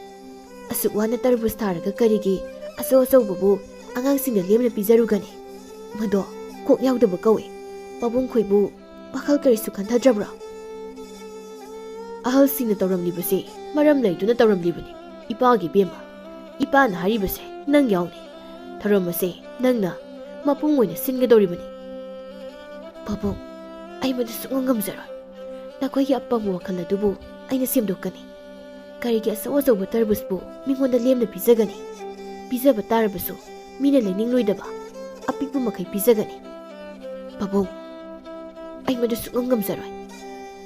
ꯑꯁꯨꯛ ꯋꯥꯅ ꯇꯔꯕꯨꯖ ꯊꯥꯔꯒ ꯀꯔꯤꯒꯤ ꯑꯆꯧ ꯑꯆꯧꯕꯕꯨ ꯑꯉꯥꯡꯁꯤꯡꯗ ꯂꯦꯝꯅ ꯄꯤꯖꯔꯨꯒꯅꯤ? ꯃꯗꯣ ꯀꯣꯛ ꯌꯥꯎꯗꯕ ꯀꯧꯏ꯫ ꯄꯥꯕꯨꯡ ꯈꯣꯏꯕꯨ ꯋꯥꯈꯜ ꯀꯔꯤꯁꯨ ꯈꯟꯊꯗ꯭ꯔꯕ꯭ꯔꯣ? ꯑꯍꯜꯁꯤꯡꯅ ꯇꯧꯔꯝꯂꯤꯕꯁꯦ ꯃꯔꯝ ꯂꯩꯗꯨꯅ ꯇꯧꯔꯝꯂꯤꯕꯅꯤ, ꯏꯄꯥꯒꯤ ꯏꯕꯦꯝꯃ꯫ ꯏꯄꯥꯅ ꯍꯥꯏꯔꯤꯕꯁꯦ ꯅꯪ ꯌꯥꯎꯅꯤ꯫ ꯊꯧꯔꯝ ꯑꯁꯦ ꯅꯪꯅ ꯃꯄꯨꯡ ꯑꯣꯏꯅ ꯁꯤꯟꯒꯗꯧꯔꯤꯕꯅꯤ꯫ ꯄꯥꯕꯨꯡ, ꯑꯩ ꯃꯗꯨ ꯁꯨꯛꯉꯝ ꯉꯝꯖꯔꯣꯏ꯫ ꯅꯈꯣꯏꯒꯤ ꯑꯄꯪꯕ ꯋꯥꯈꯜ ꯑꯗꯨꯕꯨ ꯑꯩꯅ ꯁꯦꯝꯗꯣꯛꯀꯅꯤ꯫ ꯀꯔꯤꯒꯤ ꯑꯆꯧ ꯑꯆꯧꯕ ꯇꯔꯕꯨꯖꯄꯨ ꯃꯤꯉꯣꯟꯗ ꯂꯦꯝꯅ ꯄꯤꯖꯒꯅꯤ? ꯄꯤꯖꯕ ꯇꯥꯔꯕꯁꯨ ꯃꯤꯅ ꯂꯩꯅꯤꯡꯂꯣꯏꯗꯕ ꯑꯄꯤꯛꯄ ꯃꯈꯩ ꯄꯤꯖꯒꯅꯤ꯫ ꯄꯥꯕꯨꯡ, ꯑꯩ ꯃꯗꯨ ꯁꯨꯛꯉꯝ ꯉꯝꯖꯔꯣꯏ꯫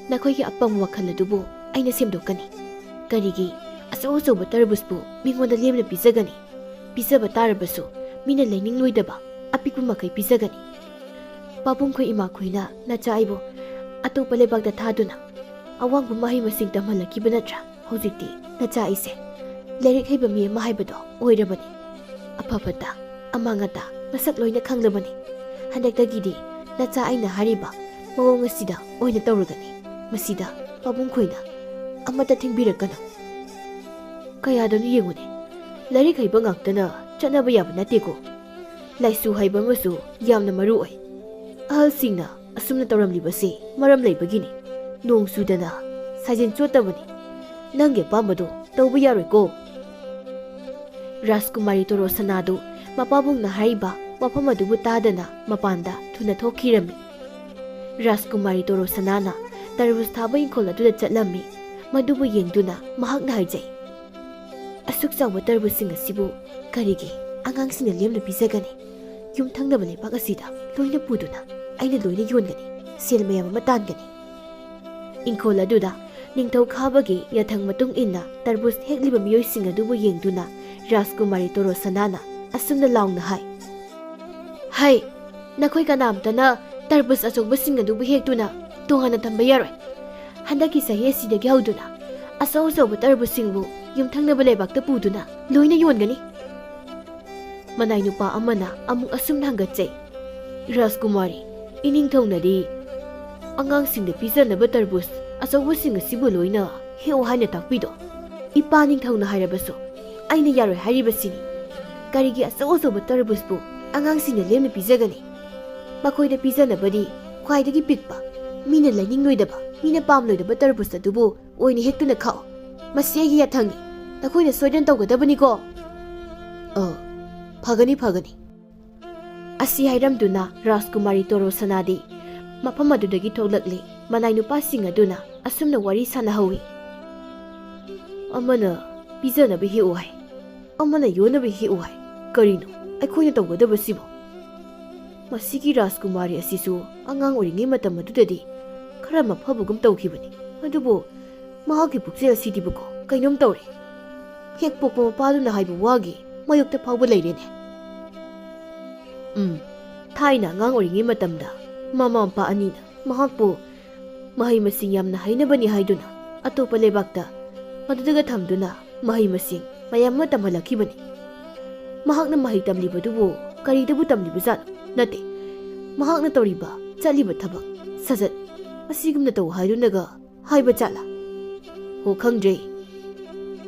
ꯅꯈꯣꯏꯒꯤ ꯑꯄꯪꯕ ꯋꯥꯈꯜ ꯑꯗꯨꯕꯨ ꯑꯩꯅ ꯁꯦꯝꯗꯣꯛꯀꯅꯤ꯫ ꯀꯔꯤꯒꯤ ꯑꯆꯧ ꯑꯆꯧꯕ ꯇꯔꯕꯨꯖꯄꯨ ꯃꯤꯉꯣꯟꯗ ꯂꯦꯝꯅ ꯄꯤꯖꯒꯅꯤ? ꯄꯤꯖꯕ ꯇꯥꯔꯕꯁꯨ ꯃꯤꯅ ꯂꯩꯅꯤꯡꯂꯣꯏꯗꯕ ꯑꯄꯤꯛꯄ ꯃꯈꯩ ꯄꯤꯖꯒꯅꯤ꯫ ꯄꯥꯕꯨꯡꯈꯣꯏ ꯏꯃꯥꯈꯣꯏꯅ ꯅꯆꯥ ꯑꯩꯕꯨ ꯑꯇꯣꯞꯄ ꯂꯩꯕꯥꯛꯇ ꯊꯥꯗꯨꯅ ꯑꯋꯥꯡꯕ ꯃꯍꯩ ꯃꯁꯤꯡ ꯇꯝꯍꯜꯂꯛꯈꯤꯕ ꯅꯠꯇ꯭ꯔꯥ? ꯍꯧꯖꯤꯛꯇꯤ ꯅꯆꯥ ꯑꯩꯁꯦ ꯂꯥꯏꯔꯤꯛ ꯍꯩꯕ ꯃꯤ ꯑꯃ ꯍꯥꯏꯕꯗꯣ ꯑꯣꯏꯔꯕꯅꯤ꯫ ꯑꯐ ꯐꯠꯇ, ꯑꯃꯥꯡ ꯑꯇꯥ ꯃꯁꯛ ꯂꯣꯏꯅ ꯈꯪꯂꯕꯅꯤ꯫ ꯍꯟꯗꯛꯇꯒꯤꯗꯤ ꯅꯆꯥ ꯑꯩꯅ ꯍꯥꯏꯔꯤꯕ ꯃꯑꯣꯡ ꯑꯁꯤꯗ ꯑꯣꯏꯅ ꯇꯧꯔꯒꯅꯤ꯫ ꯃꯁꯤꯗ ꯄꯥꯕꯨꯡ ꯈꯣꯏꯅ ꯑꯃꯠꯇ ꯊꯤꯡꯕꯤꯔꯛꯀꯅꯨ꯫ ꯀꯌꯥꯗꯅꯣ ꯌꯦꯡꯉꯨꯅꯦ, ꯂꯥꯏꯔꯤꯛ ꯍꯩꯕ ꯉꯥꯛꯇꯅ ꯆꯠꯅꯕ ꯌꯥꯕ ꯅꯠꯇꯦꯀꯣ꯫ ꯂꯥꯏꯁꯨ ꯍꯩꯕ ꯑꯃꯁꯨ ꯌꯥꯝꯅ ꯃꯔꯨ ꯑꯣꯏ꯫ ꯑꯍꯜꯁꯤꯡꯅ ꯑꯁꯨꯝꯅ ꯇꯧꯔꯝꯂꯤꯕꯁꯤ ꯃꯔꯝ ꯂꯩꯕꯒꯤꯅꯤ꯫ ꯅꯣꯡ ꯆꯨꯗꯅ ꯁꯥꯏꯖꯤꯟ ꯆꯣꯠꯇꯕꯅꯤ꯫ ꯅꯪꯒꯤ ꯑꯄꯥꯝꯕꯗꯣ ꯇꯧꯕ ꯌꯥꯔꯣꯏꯀꯣ꯫ ꯔꯥꯖꯀꯨꯃꯥꯔꯤ ꯇꯣꯔꯣꯁꯅꯥꯗꯨ ꯃꯄꯥꯕꯨꯡꯅ ꯍꯥꯏꯔꯤꯕ ꯋꯥꯐꯝ ꯑꯗꯨꯕꯨ ꯇꯥꯗꯅ ꯃꯄꯥꯟꯗ ꯊꯨꯅ ꯊꯣꯛꯈꯤꯔꯝꯃꯤ꯫ ꯔꯥꯖꯀꯨꯃꯥꯔꯤ ꯇꯣꯔꯣꯁꯅꯥꯅ ꯇꯔꯕꯨꯖ ꯊꯥꯕ ꯏꯪꯈꯣꯜ ꯑꯗꯨꯗ ꯆꯠꯂꯝꯃꯤ꯫ ꯃꯗꯨꯕꯨ ꯌꯦꯡꯗꯨꯅ ꯃꯍꯥꯛꯅ ꯍꯥꯏꯖꯩ, "ꯑꯁꯨꯛ ꯆꯥꯎꯕ ꯇꯔꯕꯨꯖꯁꯤꯡ ꯑꯁꯤꯕꯨ ꯀꯔꯤꯒꯤ ꯑꯉꯥꯡꯁꯤꯡꯅ ꯂꯦꯝꯅ ꯄꯤꯖꯒꯅꯤ? ꯌꯨꯝꯊꯪꯅꯕ ꯂꯩꯕꯥꯛ ꯑꯁꯤꯗ ꯂꯣꯏꯅ ꯄꯨꯗꯨꯅ ꯑꯩꯅ ꯂꯣꯏꯅ ꯌꯣꯟꯒꯅꯤ, ꯁꯦꯜ ꯃꯌꯥꯝ ꯑꯃ ꯇꯥꯟꯒꯅꯤ꯫" ꯏꯪꯈꯣꯜ ꯑꯗꯨꯗ ꯅꯤꯡꯊꯧ ꯈꯥꯕꯒꯤ ꯌꯥꯊꯪ ꯃꯇꯨꯡ ꯏꯟꯅ ꯇꯔꯕꯨꯖ ꯍꯦꯛꯂꯤꯕ ꯃꯤꯑꯣꯏꯁꯤꯡ ꯑꯗꯨꯕꯨ ꯌꯦꯡꯗꯨꯅ ꯔꯥꯖꯀꯨꯃꯥꯔꯤ ꯇꯣꯔꯣꯁꯅꯥꯅ ꯑꯁꯨꯝꯅ ꯂꯥꯎꯅ ꯍꯥꯏ, "ꯍꯩ, ꯅꯈꯣꯏ ꯀꯅꯥꯝꯇꯅ ꯇꯔꯕꯨꯖ ꯑꯆꯧꯕꯁꯤꯡ ꯑꯗꯨꯕꯨ ꯍꯦꯛꯇꯨꯅ ꯇꯣꯉꯥꯟꯅ ꯊꯝꯕ ꯌꯥꯔꯣꯏ꯫ ꯍꯟꯗꯛꯀꯤ ꯆꯍꯤ ꯑꯁꯤꯗꯒꯤ ꯍꯧꯗꯨꯅ ꯑꯆꯧ ꯑꯆꯧꯕ ꯇꯔꯕꯨꯖꯁꯤꯡꯕꯨ ꯌꯨꯝꯊꯪꯅꯕ ꯂꯩꯕꯥꯛꯇ ꯄꯨꯗꯨꯅ ꯂꯣꯏꯅ ꯌꯣꯟꯒꯅꯤ"꯫ ꯃꯅꯥꯏ ꯅꯨꯄꯥ ꯑꯃꯅ ꯑꯃꯨꯛ ꯑꯁꯨꯝꯅ ꯍꯪꯒꯠꯆꯩ, "ꯔꯥꯖꯀꯨꯃꯥꯔꯤ, ꯏꯅꯤꯡꯊꯧꯅꯗꯤ ꯑꯉꯥꯡꯁꯤꯡꯗ ꯄꯤꯖꯅꯕ ꯇꯔꯕꯨꯖ ꯑꯆꯧꯕꯁꯤꯡ ꯑꯁꯤꯕꯨ ꯂꯣꯏꯅ ꯍꯦꯛꯎ ꯍꯥꯏꯅ ꯇꯥꯛꯄꯤꯗꯣ? ꯏꯄꯥ ꯅꯤꯡꯊꯧꯅ ꯍꯥꯏꯔꯕꯁꯨ ꯑꯩꯅ ꯌꯥꯔꯣꯏ ꯍꯥꯏꯔꯤꯕꯁꯤꯅꯤ꯫ ꯀꯔꯤꯒꯤ ꯑꯆꯧ ꯑꯆꯧꯕ ꯇꯔꯕꯨꯖꯄꯨ ꯑꯉꯥꯡꯁꯤꯡꯅ ꯂꯦꯝꯅ ꯄꯤꯖꯒꯅꯤ? ꯃꯈꯣꯏꯗ ꯄꯤꯖꯅꯕꯗꯤ ꯈ꯭ꯋꯥꯏꯗꯒꯤ ꯄꯤꯛꯄ, ꯃꯤꯅ ꯂꯩꯅꯤꯡꯂꯣꯏꯗꯕ, ꯃꯤꯅ ꯄꯥꯝꯂꯣꯏꯗꯕ ꯇꯔꯕꯨꯖ ꯑꯗꯨꯕꯨ ꯑꯣꯏꯅ ꯍꯦꯛꯇꯨꯅ ꯈꯥꯛꯑꯣ꯫ ꯃꯁꯤ ꯑꯩꯒꯤ ꯌꯥꯊꯪꯅꯤ꯫ ꯅꯈꯣꯏꯅ ꯁꯣꯏꯗꯅ ꯇꯧꯒꯗꯕꯅꯤꯀꯣ"꯫ "ꯑ, ꯐꯒꯅꯤ, ꯐꯒꯅꯤ"꯫ ꯑꯁꯤ ꯍꯥꯏꯔꯝꯗꯨꯅ ꯔꯥꯖꯀꯨꯃꯥꯔꯤ ꯇꯣꯔꯣꯁꯅꯥꯗꯤ ꯃꯐꯝ ꯑꯗꯨꯗꯒꯤ ꯊꯣꯛꯂꯛꯂꯤ꯫ ꯃꯅꯥꯏ ꯅꯨꯄꯥꯁꯤꯡ ꯑꯗꯨꯅ ꯑꯁꯨꯝꯅ ꯋꯥꯔꯤ ꯁꯥꯟꯅꯍꯧꯏ꯫ "ꯑꯃꯅ ꯄꯤꯖꯅꯕ ꯍꯦꯛꯎ ꯍꯥꯏ, ꯑꯃꯅ ꯌꯣꯟꯅꯕ ꯍꯦꯛꯎ ꯍꯥꯏ꯫ ꯀꯔꯤꯅꯣ ꯑꯩꯈꯣꯏꯅ ꯇꯧꯒꯗꯕꯁꯤꯕꯣ? ꯃꯁꯤꯒꯤ ꯔꯥꯖꯀꯨꯃꯥꯔꯤ ꯑꯁꯤꯁꯨ ꯑꯉꯥꯡ ꯑꯣꯏꯔꯤꯉꯩ ꯃꯇꯝ ꯑꯗꯨꯗꯗꯤ ꯈꯔ ꯃꯐꯕꯒꯨꯝ ꯇꯧꯈꯤꯕꯅꯤ, ꯑꯗꯨꯕꯨ ꯃꯍꯥꯛꯀꯤ ꯄꯨꯛꯆꯦꯜ ꯑꯁꯤꯗꯤꯕꯀꯣ ꯀꯩꯅꯣꯝ ꯇꯧꯔꯦ꯫ ꯍꯦꯛ ꯄꯣꯛꯄ ꯃꯄꯥꯗꯨꯅ ꯍꯥꯏꯕ ꯋꯥꯒꯤ ꯃꯥꯌꯣꯛꯇ ꯐꯥꯎꯕ ꯂꯩꯔꯦꯅꯦ"꯫ ꯎꯝ, ꯊꯥꯏꯅ ꯑꯉꯥꯡ ꯑꯣꯏꯔꯤꯉꯩ ꯃꯇꯝꯗ ꯃꯃꯥ ꯃꯄꯥ ꯑꯅꯤꯅ ꯃꯍꯥꯛꯄꯨ ꯃꯍꯩ ꯃꯁꯤꯡ ꯌꯥꯝꯅ ꯍꯩꯅꯕꯅꯤ ꯍꯥꯏꯗꯨꯅ ꯑꯇꯣꯞꯄ ꯂꯩꯕꯥꯛꯇ ꯃꯗꯨꯗꯒ ꯊꯝꯗꯨꯅ ꯃꯍꯩ ꯃꯁꯤꯡ ꯃꯌꯥꯝ ꯑꯃ ꯇꯝꯍꯜꯂꯛꯈꯤꯕꯅꯤ꯫ ꯃꯍꯥꯛꯅ ꯃꯍꯩ ꯇꯝꯂꯤꯕꯗꯨꯕꯨ ꯀꯔꯤꯗꯕꯨ ꯇꯝꯂꯤꯕꯖꯥꯠꯅꯣ? ꯅꯠꯇꯦ, ꯃꯍꯥꯛꯅ ꯇꯧꯔꯤꯕ, ꯆꯠꯂꯤꯕ ꯊꯕꯛ, ꯁꯥꯖꯠ ꯑꯁꯤꯒꯨꯝꯅ ꯇꯧ ꯍꯥꯏꯗꯨꯅꯒ ꯍꯥꯏꯕ ꯖꯥꯠꯂꯥ? ꯍꯣ, ꯈꯪꯗ꯭ꯔꯦ꯫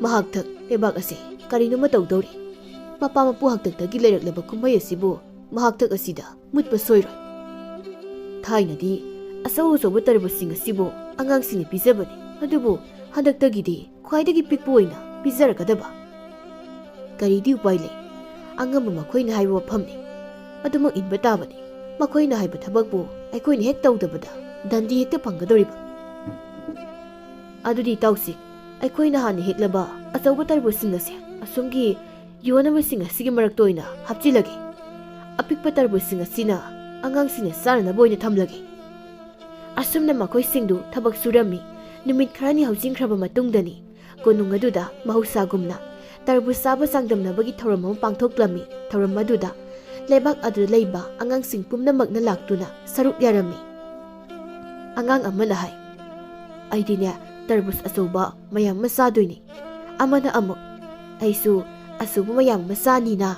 ꯃꯍꯥꯛ ꯊꯛ ꯂꯩꯕꯥꯛ ꯑꯁꯦ ꯀꯔꯤꯅꯣꯃ ꯇꯧꯗꯧꯔꯤ꯫ ꯃꯄꯥ ꯃꯄꯨ ꯍꯥꯛꯇꯛꯇꯒꯤ ꯂꯩꯔꯛꯂꯕ ꯀꯨꯝꯍꯩ ꯑꯁꯤꯕꯨ ꯃꯍꯥꯛ ꯊꯛ ꯑꯁꯤꯗ ꯃꯨꯠꯄ ꯁꯣꯏꯔꯣꯏ꯫ ꯊꯥꯏꯅꯗꯤ ꯑꯆꯧ ꯑꯆꯧꯕ ꯇꯔꯕꯨꯖꯁꯤꯡ ꯑꯁꯤꯕꯨ ꯑꯉꯥꯡꯁꯤꯡꯅ ꯄꯤꯖꯕꯅꯤ, ꯑꯗꯨꯕꯨ ꯍꯟꯗꯛꯇꯒꯤꯗꯤ ꯈ꯭ꯋꯥꯏꯗꯒꯤ ꯄꯤꯛꯄ ꯑꯣꯏꯅ ꯄꯤꯖꯔꯛꯀꯗꯕ꯫ ꯀꯔꯤꯗꯤ ꯎꯄꯥꯏ ꯂꯩ? ꯑꯉꯝꯕ ꯃꯈꯣꯏꯅ ꯍꯥꯏꯕ ꯋꯥꯐꯝꯅꯤ꯫ ꯑꯗꯨꯃꯛ ꯏꯟꯕ ꯇꯥꯕꯅꯤ꯫ ꯃꯈꯣꯏꯅ ꯍꯥꯏꯕ ꯊꯕꯛꯄꯨ ꯑꯩꯈꯣꯏꯅ ꯍꯦꯛ ꯇꯧꯗꯕꯗ ꯗꯟꯗꯤ ꯍꯦꯛꯇ ꯐꯪꯒꯗꯧꯔꯤꯕ꯫ ꯑꯗꯨꯗꯤ ꯏꯇꯥꯎꯁꯤ, ꯑꯩꯈꯣꯏꯅ ꯍꯥꯟꯅ ꯍꯦꯛꯂꯕ ꯑꯆꯧꯕ ꯇꯔꯕꯨꯖꯁꯤꯡ ꯑꯁꯦ ꯑꯁꯣꯝꯒꯤ ꯌꯣꯟꯅꯕꯁꯤꯡ ꯑꯁꯤꯒꯤ ꯃꯔꯛꯇ ꯑꯣꯏꯅ ꯍꯥꯞꯆꯤꯜꯂꯒꯦ꯫ ꯑꯄꯤꯛꯄ ꯇꯔꯕꯨꯖꯁꯤꯡ ꯑꯁꯤꯅ ꯑꯉꯥꯡꯁꯤꯡꯅ ꯆꯥꯅꯅꯕ ꯑꯣꯏꯅ ꯊꯝꯂꯒꯦ꯫ ꯑꯁꯨꯝꯅ ꯃꯈꯣꯏꯁꯤꯡꯗꯨ ꯊꯕꯛ ꯁꯨꯔꯝꯃꯤ꯫ ꯅꯨꯃꯤꯠ ꯈꯔꯅꯤ ꯍꯧꯖꯤꯟꯈ꯭ꯔꯕ ꯃꯇꯨꯡꯗꯅꯤ, ꯀꯣꯅꯨꯡ ꯑꯗꯨꯗ ꯃꯍꯧꯁꯥꯒꯨꯝꯅ ꯇꯔꯕꯨꯖ ꯆꯥꯕ ꯆꯥꯡꯗꯝꯅꯕꯒꯤ ꯊꯧꯔꯝ ꯑꯃ ꯄꯥꯡꯊꯣꯛꯂꯝꯃꯤ꯫ ꯊꯧꯔꯝ ꯑꯗꯨꯗ ꯂꯩꯕꯥꯛ ꯑꯗꯨꯗ ꯂꯩꯕ ꯑꯉꯥꯡꯁꯤꯡ ꯄꯨꯝꯅꯃꯛꯅ ꯂꯥꯛꯇꯨꯅ ꯁꯔꯨꯛ ꯌꯥꯔꯝꯃꯤ꯫ ꯑꯉꯥꯡ ꯑꯃꯅ ꯍꯥꯏ, "ꯑꯩꯗꯤꯅꯦ, ꯇꯔꯕꯨꯖ ꯑꯆꯧꯕ ꯃꯌꯥꯝ ꯑꯃ ꯆꯥꯗꯣꯏꯅꯤ꯫" ꯑꯃꯅ ꯑꯃꯨꯛ, "ꯑꯩꯁꯨ ꯑꯆꯧꯕ ꯃꯌꯥꯝ ꯑꯃ ꯆꯥꯅꯤꯅ꯫"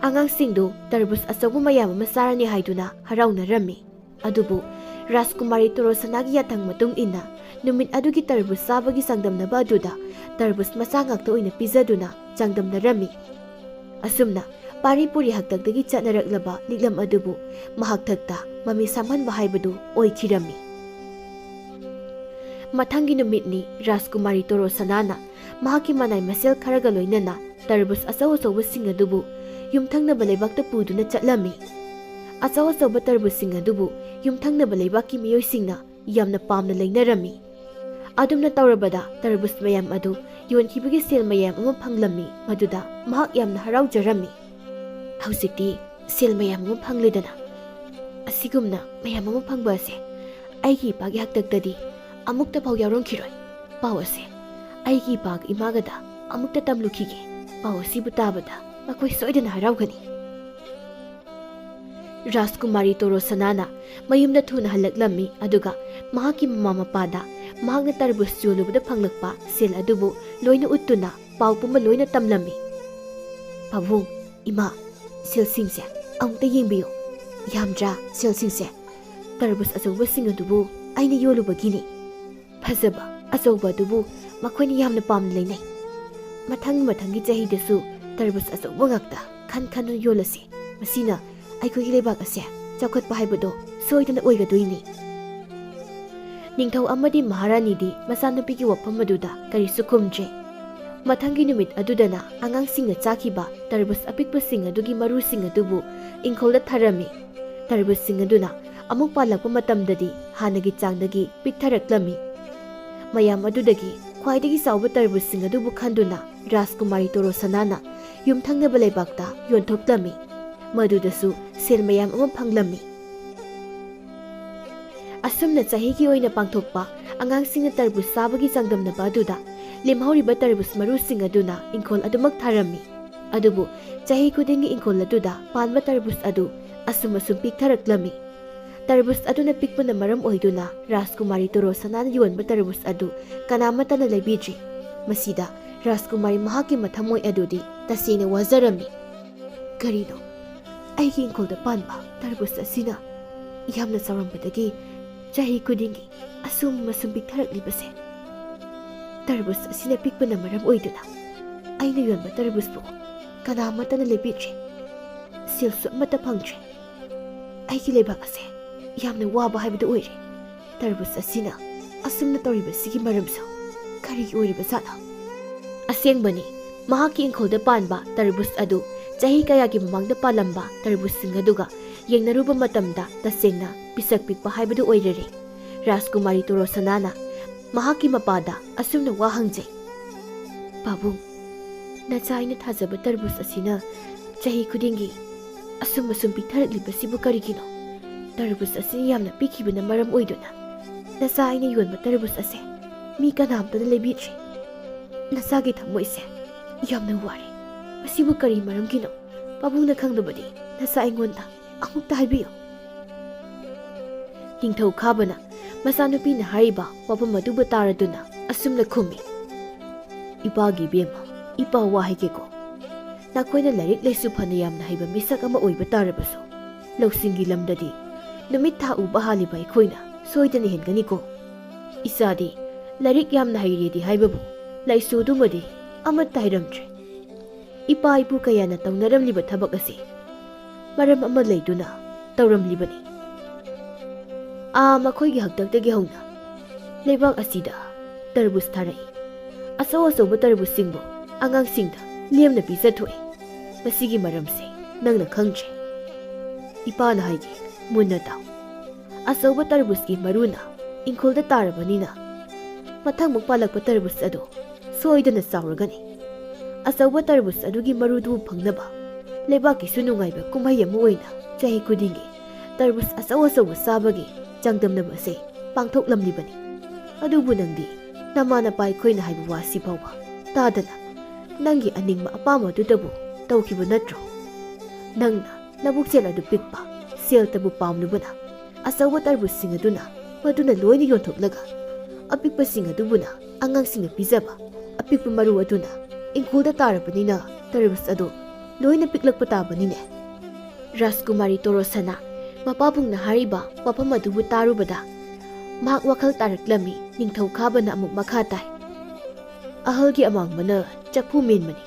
ꯑꯉꯥꯡꯁꯤꯡꯗꯨ ꯇꯔꯕꯨꯖ ꯑꯆꯧꯕ ꯃꯌꯥꯝ ꯑꯃ ꯆꯥꯔꯅꯤ ꯍꯥꯏꯗꯨꯅ ꯍꯔꯥꯎꯅꯔꯝꯃꯤ꯫ ꯑꯗꯨꯕꯨ ꯔꯥꯖꯀꯨꯃꯥꯔꯤ ꯇꯣꯔꯣꯁꯅꯥꯒꯤ ꯌꯥꯊꯪ ꯃꯇꯨꯡ ꯏꯟꯅ, ꯅꯨꯃꯤꯠ ꯑꯗꯨꯒꯤ ꯇꯔꯕꯨꯖ ꯆꯥꯕꯒꯤ ꯆꯥꯡꯗꯝꯅꯕ ꯑꯗꯨꯗ ꯇꯔꯕꯨꯖ ꯃꯆꯥ ꯉꯥꯛꯇ ꯑꯣꯏꯅ ꯄꯤꯖꯗꯨꯅ ꯆꯥꯡꯗꯝꯅꯔꯝꯃꯤ꯫ ꯑꯁꯨꯝꯅ ꯄꯥꯔꯤ ꯄꯨꯔꯤ ꯍꯥꯛꯇꯛꯇꯒꯤ ꯆꯠꯅꯔꯛꯂꯕ ꯂꯤꯛꯂꯝ ꯑꯗꯨꯕꯨ ꯃꯍꯥꯛ ꯊꯛꯇ ꯃꯃꯤ ꯁꯥꯝꯍꯟꯕ ꯍꯥꯏꯕꯗꯨ ꯑꯣꯏꯈꯤꯔꯝꯃꯤ꯫ ꯃꯊꯪꯒꯤ ꯅꯨꯃꯤꯠꯅꯤ, ꯔꯥꯖꯀꯨꯃꯥꯔꯤ ꯇꯣꯔꯣꯁꯅꯥꯅ ꯃꯍꯥꯛꯀꯤ ꯃꯅꯥꯏ ꯃꯁꯦꯜ ꯈꯔꯒ ꯂꯣꯏꯅꯅ ꯇꯔꯕꯨꯖ ꯑꯆꯧ ꯑꯆꯧꯕꯁꯤꯡ ꯑꯗꯨꯕꯨ ꯌꯨꯝꯊꯪꯅꯕ ꯂꯩꯕꯥꯛꯇ ꯄꯨꯗꯨꯅ ꯆꯠꯂꯝꯃꯤ꯫ ꯑꯆꯧ ꯑꯆꯧꯕ ꯇꯔꯕꯨꯖꯁꯤꯡ ꯑꯗꯨꯕꯨ ꯌꯨꯝꯊꯪꯅꯕ ꯂꯩꯕꯥꯛꯀꯤ ꯃꯤꯑꯣꯏꯁꯤꯡꯅ ꯌꯥꯝꯅ ꯄꯥꯝꯅ ꯂꯩꯅꯔꯝꯃꯤ꯫ ꯑꯗꯨꯝꯅ ꯇꯧꯔꯕꯗ ꯇꯔꯕꯨꯖ ꯃꯌꯥꯝ ꯑꯗꯨ ꯌꯣꯟꯈꯤꯕꯒꯤ ꯁꯦꯜ ꯃꯌꯥꯝ ꯑꯃ ꯐꯪꯂꯝꯃꯤ, ꯃꯗꯨꯗ ꯃꯍꯥꯛ ꯌꯥꯝꯅ ꯍꯔꯥꯎꯖꯔꯝꯃꯤ꯫ "ꯍꯧꯖꯤꯛꯇꯤ ꯁꯦꯜ ꯃꯌꯥꯝ ꯑꯃ ꯐꯪꯂꯦꯗꯅ꯫ ꯑꯁꯤꯒꯨꯝꯅ ꯃꯌꯥꯝ ꯑꯃ ꯐꯪꯕ ꯑꯁꯦ ꯑꯩꯒꯤ ꯏꯄꯥꯒꯤ ꯍꯥꯛꯇꯛꯇꯗꯤ ꯑꯃꯨꯛꯇ ꯐꯥꯎ ꯌꯥꯎꯔꯝꯈꯤꯔꯣꯏ꯫ ꯄꯥꯎ ꯑꯁꯦ ꯑꯩꯒꯤ ꯏꯄꯥꯒ ꯏꯃꯥꯒꯗ ꯑꯃꯨꯛꯇ ꯇꯝꯂꯨꯈꯤꯒꯦ꯫ ꯄꯥꯎ ꯑꯁꯤꯕꯨ ꯇꯥꯕꯗ ꯃꯈꯣꯏ ꯁꯣꯏꯗꯅ ꯍꯔꯥꯎꯒꯅꯤ꯫" ꯔꯥꯖꯀꯨꯃꯥꯔꯤ ꯇꯣꯔꯣꯁꯅꯥꯅ ꯃꯌꯨꯝꯗ ꯊꯨꯅ ꯍꯜꯂꯛꯂꯝꯃꯤ, ꯑꯗꯨꯒ ꯃꯍꯥꯛꯀꯤ ꯃꯃꯥ ꯃꯄꯥꯗ ꯃꯍꯥꯛꯅ ꯇꯔꯕꯨꯖ ꯌꯣꯜꯂꯨꯕꯗ ꯐꯪꯂꯛꯄ ꯁꯦꯜ ꯑꯗꯨꯕꯨ ꯂꯣꯏꯅ ꯎꯠꯇꯨꯅ ꯄꯥꯎ ꯄꯨꯝꯕ ꯂꯣꯏꯅ ꯇꯝꯂꯝꯃꯤ꯫ "ꯄꯥꯕꯨꯡ, ꯏꯃꯥ, ꯁꯦꯜꯁꯤꯡꯁꯦ ꯑꯃꯨꯛꯇ ꯌꯦꯡꯕꯤꯌꯨ꯫ ꯌꯥꯝꯗ꯭ꯔꯥ ꯁꯦꯜꯁꯤꯡꯁꯦ? ꯇꯔꯕꯨꯖ ꯑꯆꯧꯕꯁꯤꯡ ꯑꯗꯨꯕꯨ ꯑꯩꯅ ꯌꯣꯜꯂꯨꯕꯒꯤꯅꯤ꯫ ꯐꯖꯕ ꯑꯆꯧꯕ ꯑꯗꯨꯕꯨ ꯃꯈꯣꯏꯅ ꯌꯥꯝꯅ ꯄꯥꯝꯅ ꯂꯩꯅꯩ꯫ ꯃꯊꯪ ꯃꯊꯪꯒꯤ ꯆꯍꯤꯗꯁꯨ ꯇꯔꯕꯨꯖ ꯑꯆꯧꯕ ꯉꯥꯛꯇ ꯈꯟ ꯈꯟꯗꯨꯅ ꯌꯣꯜꯂꯁꯤ꯫ ꯃꯁꯤꯅ ꯑꯩꯈꯣꯏꯒꯤ ꯂꯩꯕꯥꯛ ꯑꯁꯦ ꯆꯥꯎꯈꯠꯄ ꯍꯥꯏꯕꯗꯣ ꯁꯣꯏꯗꯅ ꯑꯣꯏꯒꯗꯣꯏꯅꯤ꯫" ꯅꯤꯡꯊꯧ ꯑꯃꯗꯤ ꯃꯍꯥꯔꯥꯅꯤꯗꯤ ꯃꯆꯥꯅꯨꯄꯤꯒꯤ ꯋꯥꯐꯝ ꯑꯗꯨꯗ ꯀꯔꯤꯁꯨ ꯈꯨꯝꯗ꯭ꯔꯦ꯫ ꯃꯊꯪꯒꯤ ꯅꯨꯃꯤꯠ ꯑꯗꯨꯗꯅ ꯑꯉꯥꯡꯁꯤꯡꯅ ꯆꯥꯈꯤꯕ ꯇꯔꯕꯨꯖ ꯑꯄꯤꯛꯄꯁꯤꯡ ꯑꯗꯨꯒꯤ ꯃꯔꯨꯁꯤꯡ ꯑꯗꯨꯕꯨ ꯏꯪꯈꯣꯜꯗ ꯊꯥꯔꯝꯃꯤ꯫ ꯇꯔꯕꯨꯖꯁꯤꯡ ꯑꯗꯨꯅ ꯑꯃꯨꯛ ꯄꯥꯜꯂꯛꯄ ꯃꯇꯝꯗꯗꯤ ꯍꯥꯟꯅꯒꯤ ꯆꯥꯡꯗꯒꯤ ꯄꯤꯛꯊꯔꯛꯂꯝꯃꯤ꯫ ꯃꯌꯥꯝ ꯑꯗꯨꯗꯒꯤ ꯈ꯭ꯋꯥꯏꯗꯒꯤ ꯆꯥꯎꯕ ꯇꯔꯕꯨꯖꯁꯤꯡ ꯑꯗꯨꯕꯨ ꯈꯟꯗꯨꯅ ꯔꯥꯖꯀꯨꯃꯥꯔꯤ ꯇꯣꯔꯣꯁꯅꯥꯅ ꯌꯨꯝꯊꯪꯅꯕ ꯂꯩꯕꯥꯛꯇ ꯌꯣꯟꯊꯣꯛꯂꯝꯃꯤ꯫ ꯃꯗꯨꯗꯁꯨ ꯁꯦꯜ ꯃꯌꯥꯝ ꯑꯃ ꯐꯪꯂꯝꯃꯤ꯫ ꯑꯁꯨꯝꯅ ꯆꯍꯤꯒꯤ ꯑꯣꯏꯅ ꯄꯥꯡꯊꯣꯛꯄ ꯑꯉꯥꯡꯁꯤꯡꯅ ꯇꯔꯕꯨꯖ ꯆꯥꯕꯒꯤ ꯆꯥꯡꯗꯝꯅꯕ ꯑꯗꯨꯗ ꯂꯦꯝꯍꯧꯔꯤꯕ ꯇꯔꯕꯨꯖ ꯃꯔꯨꯁꯤꯡ ꯑꯗꯨꯅ ꯏꯪꯈꯣꯜ ꯑꯗꯨꯃꯛ ꯊꯥꯔꯝꯃꯤ꯫ ꯑꯗꯨꯕꯨ ꯆꯍꯤ ꯈꯨꯗꯤꯡꯒꯤ ꯏꯪꯈꯣꯜ ꯑꯗꯨꯗ ꯄꯥꯟꯕ ꯇꯔꯕꯨꯖ ꯑꯗꯨ ꯑꯁꯨꯝ ꯑꯁꯨꯝ ꯄꯤꯛꯊꯔꯛꯂꯝꯃꯤ꯫ ꯇꯔꯕꯨꯖ ꯑꯗꯨꯅ ꯄꯤꯛꯄꯅ ꯃꯔꯝ ꯑꯣꯏꯗꯨꯅ ꯔꯥꯖꯀꯨꯃꯥꯔꯤ ꯇꯣꯔꯣꯁꯅꯥꯅ ꯌꯣꯟꯕ ꯇꯔꯕꯨꯖ ꯑꯗꯨ ꯀꯅꯥꯃꯠꯇꯅ ꯂꯩꯕꯤꯗ꯭ꯔꯤ꯫ ꯃꯁꯤꯗ ꯔꯥꯖꯀꯨꯃꯥꯔꯤ ꯃꯍꯥꯛꯀꯤ ꯃꯊꯃꯣꯏ ꯑꯗꯨꯗꯤ ꯇꯁꯦꯡꯅ ꯋꯥꯖꯔꯝꯃꯤ꯫ "ꯀꯔꯤꯅꯣ? ꯑꯩꯒꯤ ꯏꯪꯈꯣꯜꯗ ꯄꯥꯟꯕ ꯇꯔꯕꯨꯖ ꯑꯁꯤꯅ ꯌꯥꯝꯅ ꯆꯥꯎꯔꯝꯕꯗꯒꯤ ꯆꯍꯤ ꯈꯨꯗꯤꯡꯒꯤ ꯑꯁꯨꯝ ꯑꯁꯨꯝ ꯄꯤꯛꯊꯔꯛꯂꯤꯕꯁꯦ? ꯇꯔꯕꯨꯖ ꯑꯁꯤꯅ ꯄꯤꯛꯄꯅ ꯃꯔꯝ ꯑꯣꯏꯗꯨꯅ ꯑꯩꯅ ꯌꯣꯟꯕ ꯇꯔꯕꯨꯖꯄꯨ ꯀꯅꯥꯃꯠꯇꯅ ꯂꯩꯕꯤꯗ꯭ꯔꯦ꯫ ꯁꯦꯜꯁꯨ ꯑꯃꯠꯇ ꯐꯪꯗ꯭ꯔꯦ꯫ ꯑꯩꯒꯤ ꯂꯩꯕꯥꯛ ꯑꯁꯦ ꯌꯥꯝꯅ ꯋꯥꯕ ꯍꯥꯏꯕꯗꯨ ꯑꯣꯏꯔꯦ꯫ ꯇꯔꯕꯨꯖ ꯑꯁꯤꯅ ꯑꯁꯨꯝꯅ ꯇꯧꯔꯤꯕꯁꯤꯒꯤ ꯃꯔꯝꯁꯨ ꯀꯔꯤꯒꯤ ꯑꯣꯏꯔꯤꯕꯖꯥꯠꯅꯣ?" ꯑꯁꯦꯡꯕꯅꯤ, ꯃꯍꯥꯛꯀꯤ ꯏꯪꯈꯣꯜꯗ ꯄꯥꯟꯕ ꯇꯔꯕꯨꯖ ꯑꯗꯨ ꯆꯍꯤ ꯀꯌꯥꯒꯤ ꯃꯃꯥꯡꯗ ꯄꯥꯜꯂꯝꯕ ꯇꯔꯕꯨꯖꯁꯤꯡ ꯑꯗꯨꯒ ꯌꯦꯡꯅꯔꯨꯕ ꯃꯇꯝꯗ ꯇꯁꯦꯡꯅ ꯄꯤꯁꯛ ꯄꯤꯛꯄ ꯍꯥꯏꯕꯗꯨ ꯑꯣꯏꯔꯔꯦ꯫ ꯔꯥꯖꯀꯨꯃꯥꯔꯤ ꯇꯣꯔꯣꯁꯅꯥꯅ ꯃꯍꯥꯛꯀꯤ ꯃꯄꯥꯗ ꯑꯁꯨꯝꯅ ꯋꯥ ꯍꯪꯖꯩ, "ꯄꯥꯕꯨꯡ, ꯅꯆꯥ ꯑꯩꯅ ꯊꯥꯖꯕ ꯇꯔꯕꯨꯖ ꯑꯁꯤꯅ ꯆꯍꯤ ꯈꯨꯗꯤꯡꯒꯤ ꯑꯁꯨꯝ ꯑꯁꯨꯝ ꯄꯤꯛꯊꯔꯛꯂꯤꯕꯁꯤꯕꯨ ꯀꯔꯤꯒꯤꯅꯣ? ꯇꯔꯕꯨꯖ ꯑꯁꯤꯅ ꯌꯥꯝꯅ ꯄꯤꯛꯈꯤꯕꯅ ꯃꯔꯝ ꯑꯣꯏꯗꯨꯅ ꯅꯆꯥ ꯑꯩꯅ ꯌꯣꯟꯕ ꯇꯔꯕꯨꯖ ꯑꯁꯦ ꯃꯤ ꯀꯅꯥꯝꯇꯅ ꯂꯩꯕꯤꯗ꯭ꯔꯦ꯫ ꯅꯆꯥꯒꯤ ꯊꯃꯣꯏꯁꯦ ꯌꯥꯝꯅ ꯋꯥꯔꯦ꯫ ꯃꯁꯤꯕꯨ ꯀꯔꯤ ꯃꯔꯝꯒꯤꯅꯣ? ꯄꯥꯕꯨꯡꯅ ꯈꯪꯗꯕꯗꯤ ꯅꯆꯥ ꯑꯩꯉꯣꯟꯗ ꯑꯃꯨꯛꯇ ꯍꯥꯏꯕꯤꯌꯨ꯫" ꯅꯤꯡꯊꯧ ꯈꯥꯕꯅ ꯃꯆꯥꯅꯨꯄꯤꯅ ꯍꯥꯏꯔꯤꯕ ꯋꯥꯐꯝ ꯑꯗꯨꯕꯨ ꯇꯥꯔꯗꯨꯅ ꯑꯁꯨꯝꯅ ꯈꯨꯝꯃꯤ, "ꯏꯄꯥꯒꯤ ꯏꯕꯦꯝꯃ, ꯏꯄꯥ ꯋꯥ ꯍꯥꯏꯒꯦꯀꯣ꯫ ꯅꯈꯣꯏꯅ ꯂꯥꯏꯔꯤꯛ ꯂꯥꯏꯁꯨ ꯐꯅ ꯌꯥꯝꯅ ꯍꯩꯕ ꯃꯤꯁꯛ ꯑꯃ ꯑꯣꯏꯕ ꯇꯥꯔꯕꯁꯨ, ꯂꯧꯁꯤꯡꯒꯤ ꯂꯝꯗꯗꯤ ꯅꯨꯃꯤꯠ ꯊꯥ ꯎꯕ ꯍꯥꯜꯂꯤꯕ ꯑꯩꯈꯣꯏꯅ ꯁꯣꯏꯗꯅ ꯍꯦꯟꯒꯅꯤꯀꯣ꯫ ꯏꯆꯥꯗꯤ ꯂꯥꯏꯔꯤꯛ ꯌꯥꯝꯅ ꯍꯩꯔꯦꯗꯤ ꯍꯥꯏꯕꯕꯨ ꯂꯥꯏꯁꯨ ꯑꯗꯨꯃꯗꯤ ꯑꯃꯠꯇ ꯍꯩꯔꯝꯗ꯭ꯔꯦ꯫ ꯏꯄꯥ ꯏꯄꯨ ꯀꯌꯥꯅ ꯇꯧꯅꯔꯝꯂꯤꯕ ꯊꯕꯛ ꯑꯁꯤ ꯃꯔꯝ ꯑꯃ ꯂꯩꯗꯨꯅ ꯇꯧꯔꯝꯂꯤꯕꯅꯤ꯫ ꯑꯥ, ꯃꯈꯣꯏꯒꯤ ꯍꯥꯛꯇꯛꯇꯒꯤ ꯍꯧꯅ ꯂꯩꯕꯥꯛ ꯑꯁꯤꯗ ꯇꯔꯕꯨꯖ ꯊꯥꯔꯛꯏ꯫ ꯑꯆꯧ ꯑꯆꯧꯕ ꯇꯔꯕꯨꯖꯁꯤꯡꯕꯨ ꯑꯉꯥꯡꯁꯤꯡꯗ ꯂꯦꯝꯅ ꯄꯤꯖꯊꯣꯛꯏ꯫ ꯃꯁꯤꯒꯤ ꯃꯔꯝꯁꯦ ꯅꯪꯅ ꯈꯪꯗ꯭ꯔꯦ꯫" ꯏꯄꯥꯅ ꯍꯥꯏꯒꯦ, ꯃꯨꯟꯅ ꯇꯥꯎ꯫ ꯑꯆꯧꯕ ꯇꯔꯕꯨꯖꯀꯤ ꯃꯔꯨꯅ ꯏꯪꯈꯣꯜꯗ ꯇꯥꯔꯕꯅꯤꯅ, ꯃꯊꯪꯃꯨꯛ ꯄꯥꯜꯂꯛꯄ ꯇꯔꯕꯨꯖ ꯑꯗꯨ ꯁꯣꯏꯗꯅ ꯆꯥꯎꯔꯒꯅꯤ꯫ ꯑꯆꯧꯕ ꯇꯔꯕꯨꯖ ꯑꯗꯨꯒꯤ ꯃꯔꯨꯗꯨ ꯐꯪꯅꯕ ꯂꯩꯕꯥꯛꯀꯤꯁꯨ ꯅꯨꯡꯉꯥꯏꯕ ꯀꯨꯝꯍꯩ ꯑꯃ ꯑꯣꯏꯅ ꯆꯍꯤ ꯈꯨꯗꯤꯡꯒꯤ ꯇꯔꯕꯨꯖ ꯑꯆꯧ ꯑꯆꯧꯕ ꯆꯥꯕꯒꯤ ꯆꯥꯡꯗꯝꯅꯕ ꯑꯁꯤ ꯄꯥꯡꯊꯣꯛꯂꯝꯂꯤꯕꯅꯤ꯫ ꯑꯗꯨꯕꯨ ꯅꯪꯗꯤ ꯅꯃꯥ ꯅꯄꯥ ꯑꯩꯈꯣꯏꯅ ꯍꯥꯏꯕ ꯋꯥꯁꯤ ꯐꯥꯎꯕ ꯇꯥꯗꯅ ꯅꯪꯒꯤ ꯑꯅꯤꯡꯕ ꯑꯄꯥꯝꯕꯗꯨꯗꯕꯨ ꯇꯧꯈꯤꯕ ꯅꯠꯇ꯭ꯔꯣ? ꯅꯪꯅ ꯂꯧꯕꯨꯛꯆꯦꯜ ꯑꯗꯨ ꯄꯤꯛꯄ, ꯁꯦꯜꯇꯕꯨ ꯄꯥꯝꯂꯨꯕꯅ ꯑꯆꯧꯕ ꯇꯔꯕꯨꯖꯁꯤꯡ ꯑꯗꯨꯅ ꯃꯗꯨꯅ ꯂꯣꯏꯅ ꯌꯣꯟꯊꯣꯛꯂꯒ ꯑꯄꯤꯛꯄꯁꯤꯡ ꯑꯗꯨꯕꯨꯅ ꯑꯉꯥꯡꯁꯤꯡꯅ ꯄꯤꯖꯕ ꯑꯄꯤꯛꯄ ꯃꯔꯨ ꯑꯗꯨꯅ ꯏꯪꯈꯣꯜꯗ ꯇꯥꯔꯕꯅꯤꯅ ꯇꯔꯕꯨꯖ ꯑꯗꯨ ꯂꯣꯏꯅ ꯄꯤꯛꯂꯛꯄ ꯇꯥꯕꯅꯤꯅꯦ꯫ ꯔꯥꯖꯀꯨꯃꯥꯔꯤ ꯇꯣꯔꯣꯁꯅꯥ ꯃꯄꯥꯕꯨꯡꯅ ꯍꯥꯏꯔꯤꯕ ꯋꯥꯐꯝ ꯑꯗꯨꯕꯨ ꯇꯥꯔꯨꯕꯗ ꯃꯍꯥꯛ ꯋꯥꯈꯜ ꯇꯥꯔꯛꯂꯝꯃꯤ꯫ ꯅꯤꯡꯊꯧ ꯈꯥꯕꯅ ꯑꯃꯨꯛ ꯃꯈꯥ ꯇꯥꯏ, "ꯑꯍꯜꯒꯤ ꯑꯃꯥꯡꯕꯅ ꯆꯐꯨ ꯃꯦꯟꯕꯅꯤ,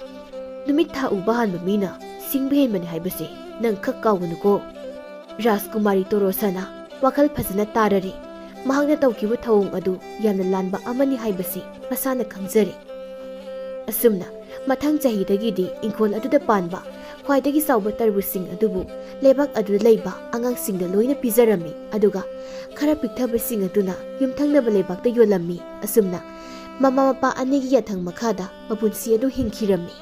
ꯅꯨꯃꯤꯠ ꯊꯥ ꯎꯕ ꯍꯥꯟꯕ ꯃꯤꯅ ꯁꯤꯡꯕ ꯍꯦꯟꯕꯅꯤ ꯍꯥꯏꯕꯁꯦ ꯅꯪ ꯈꯛ ꯀꯥꯎꯒꯅꯨꯀꯣ꯫" ꯔꯥꯖꯀꯨꯃꯥꯔꯤ ꯇꯣꯔꯣꯁꯅꯥ ꯋꯥꯈꯜ ꯐꯖꯅ ꯇꯥꯔꯔꯦ꯫ ꯃꯍꯥꯛꯅ ꯇꯧꯈꯤꯕ ꯊꯧꯑꯣꯡ ꯑꯗꯨ ꯌꯥꯝꯅ ꯂꯥꯟꯕ ꯑꯃꯅꯤ ꯍꯥꯏꯕꯁꯤ ꯃꯁꯥꯅ ꯈꯪꯖꯔꯦ꯫ ꯑꯁꯨꯝꯅ ꯃꯊꯪ ꯆꯍꯤꯗꯒꯤꯗꯤ ꯏꯪꯈꯣꯜ ꯑꯗꯨꯗ ꯄꯥꯟꯕ ꯈ꯭ꯋꯥꯏꯗꯒꯤ ꯆꯥꯎꯕ ꯇꯔꯕꯨꯖꯁꯤꯡ ꯑꯗꯨꯕꯨ ꯂꯩꯕꯥꯛ ꯑꯗꯨꯗ ꯂꯩꯕ ꯑꯉꯥꯡꯁꯤꯡꯗ ꯂꯣꯏꯅ ꯄꯤꯖꯔꯝꯃꯤ, ꯑꯗꯨꯒ ꯈꯔ ꯄꯤꯛꯊꯕꯁꯤꯡ ꯑꯗꯨꯅ ꯌꯨꯝꯊꯪꯅꯕ ꯂꯩꯕꯥꯛꯇ ꯌꯣꯜꯂꯝꯃꯤ꯫ ꯑꯁꯨꯝꯅ ꯃꯃꯥ ꯃꯄꯥ ꯑꯅꯤꯒꯤ ꯌꯥꯊꯪ ꯃꯈꯥꯗ ꯃꯄꯨꯟꯁꯤ ꯑꯗꯨ ꯍꯤꯡꯈꯤꯔꯝꯃꯤ꯫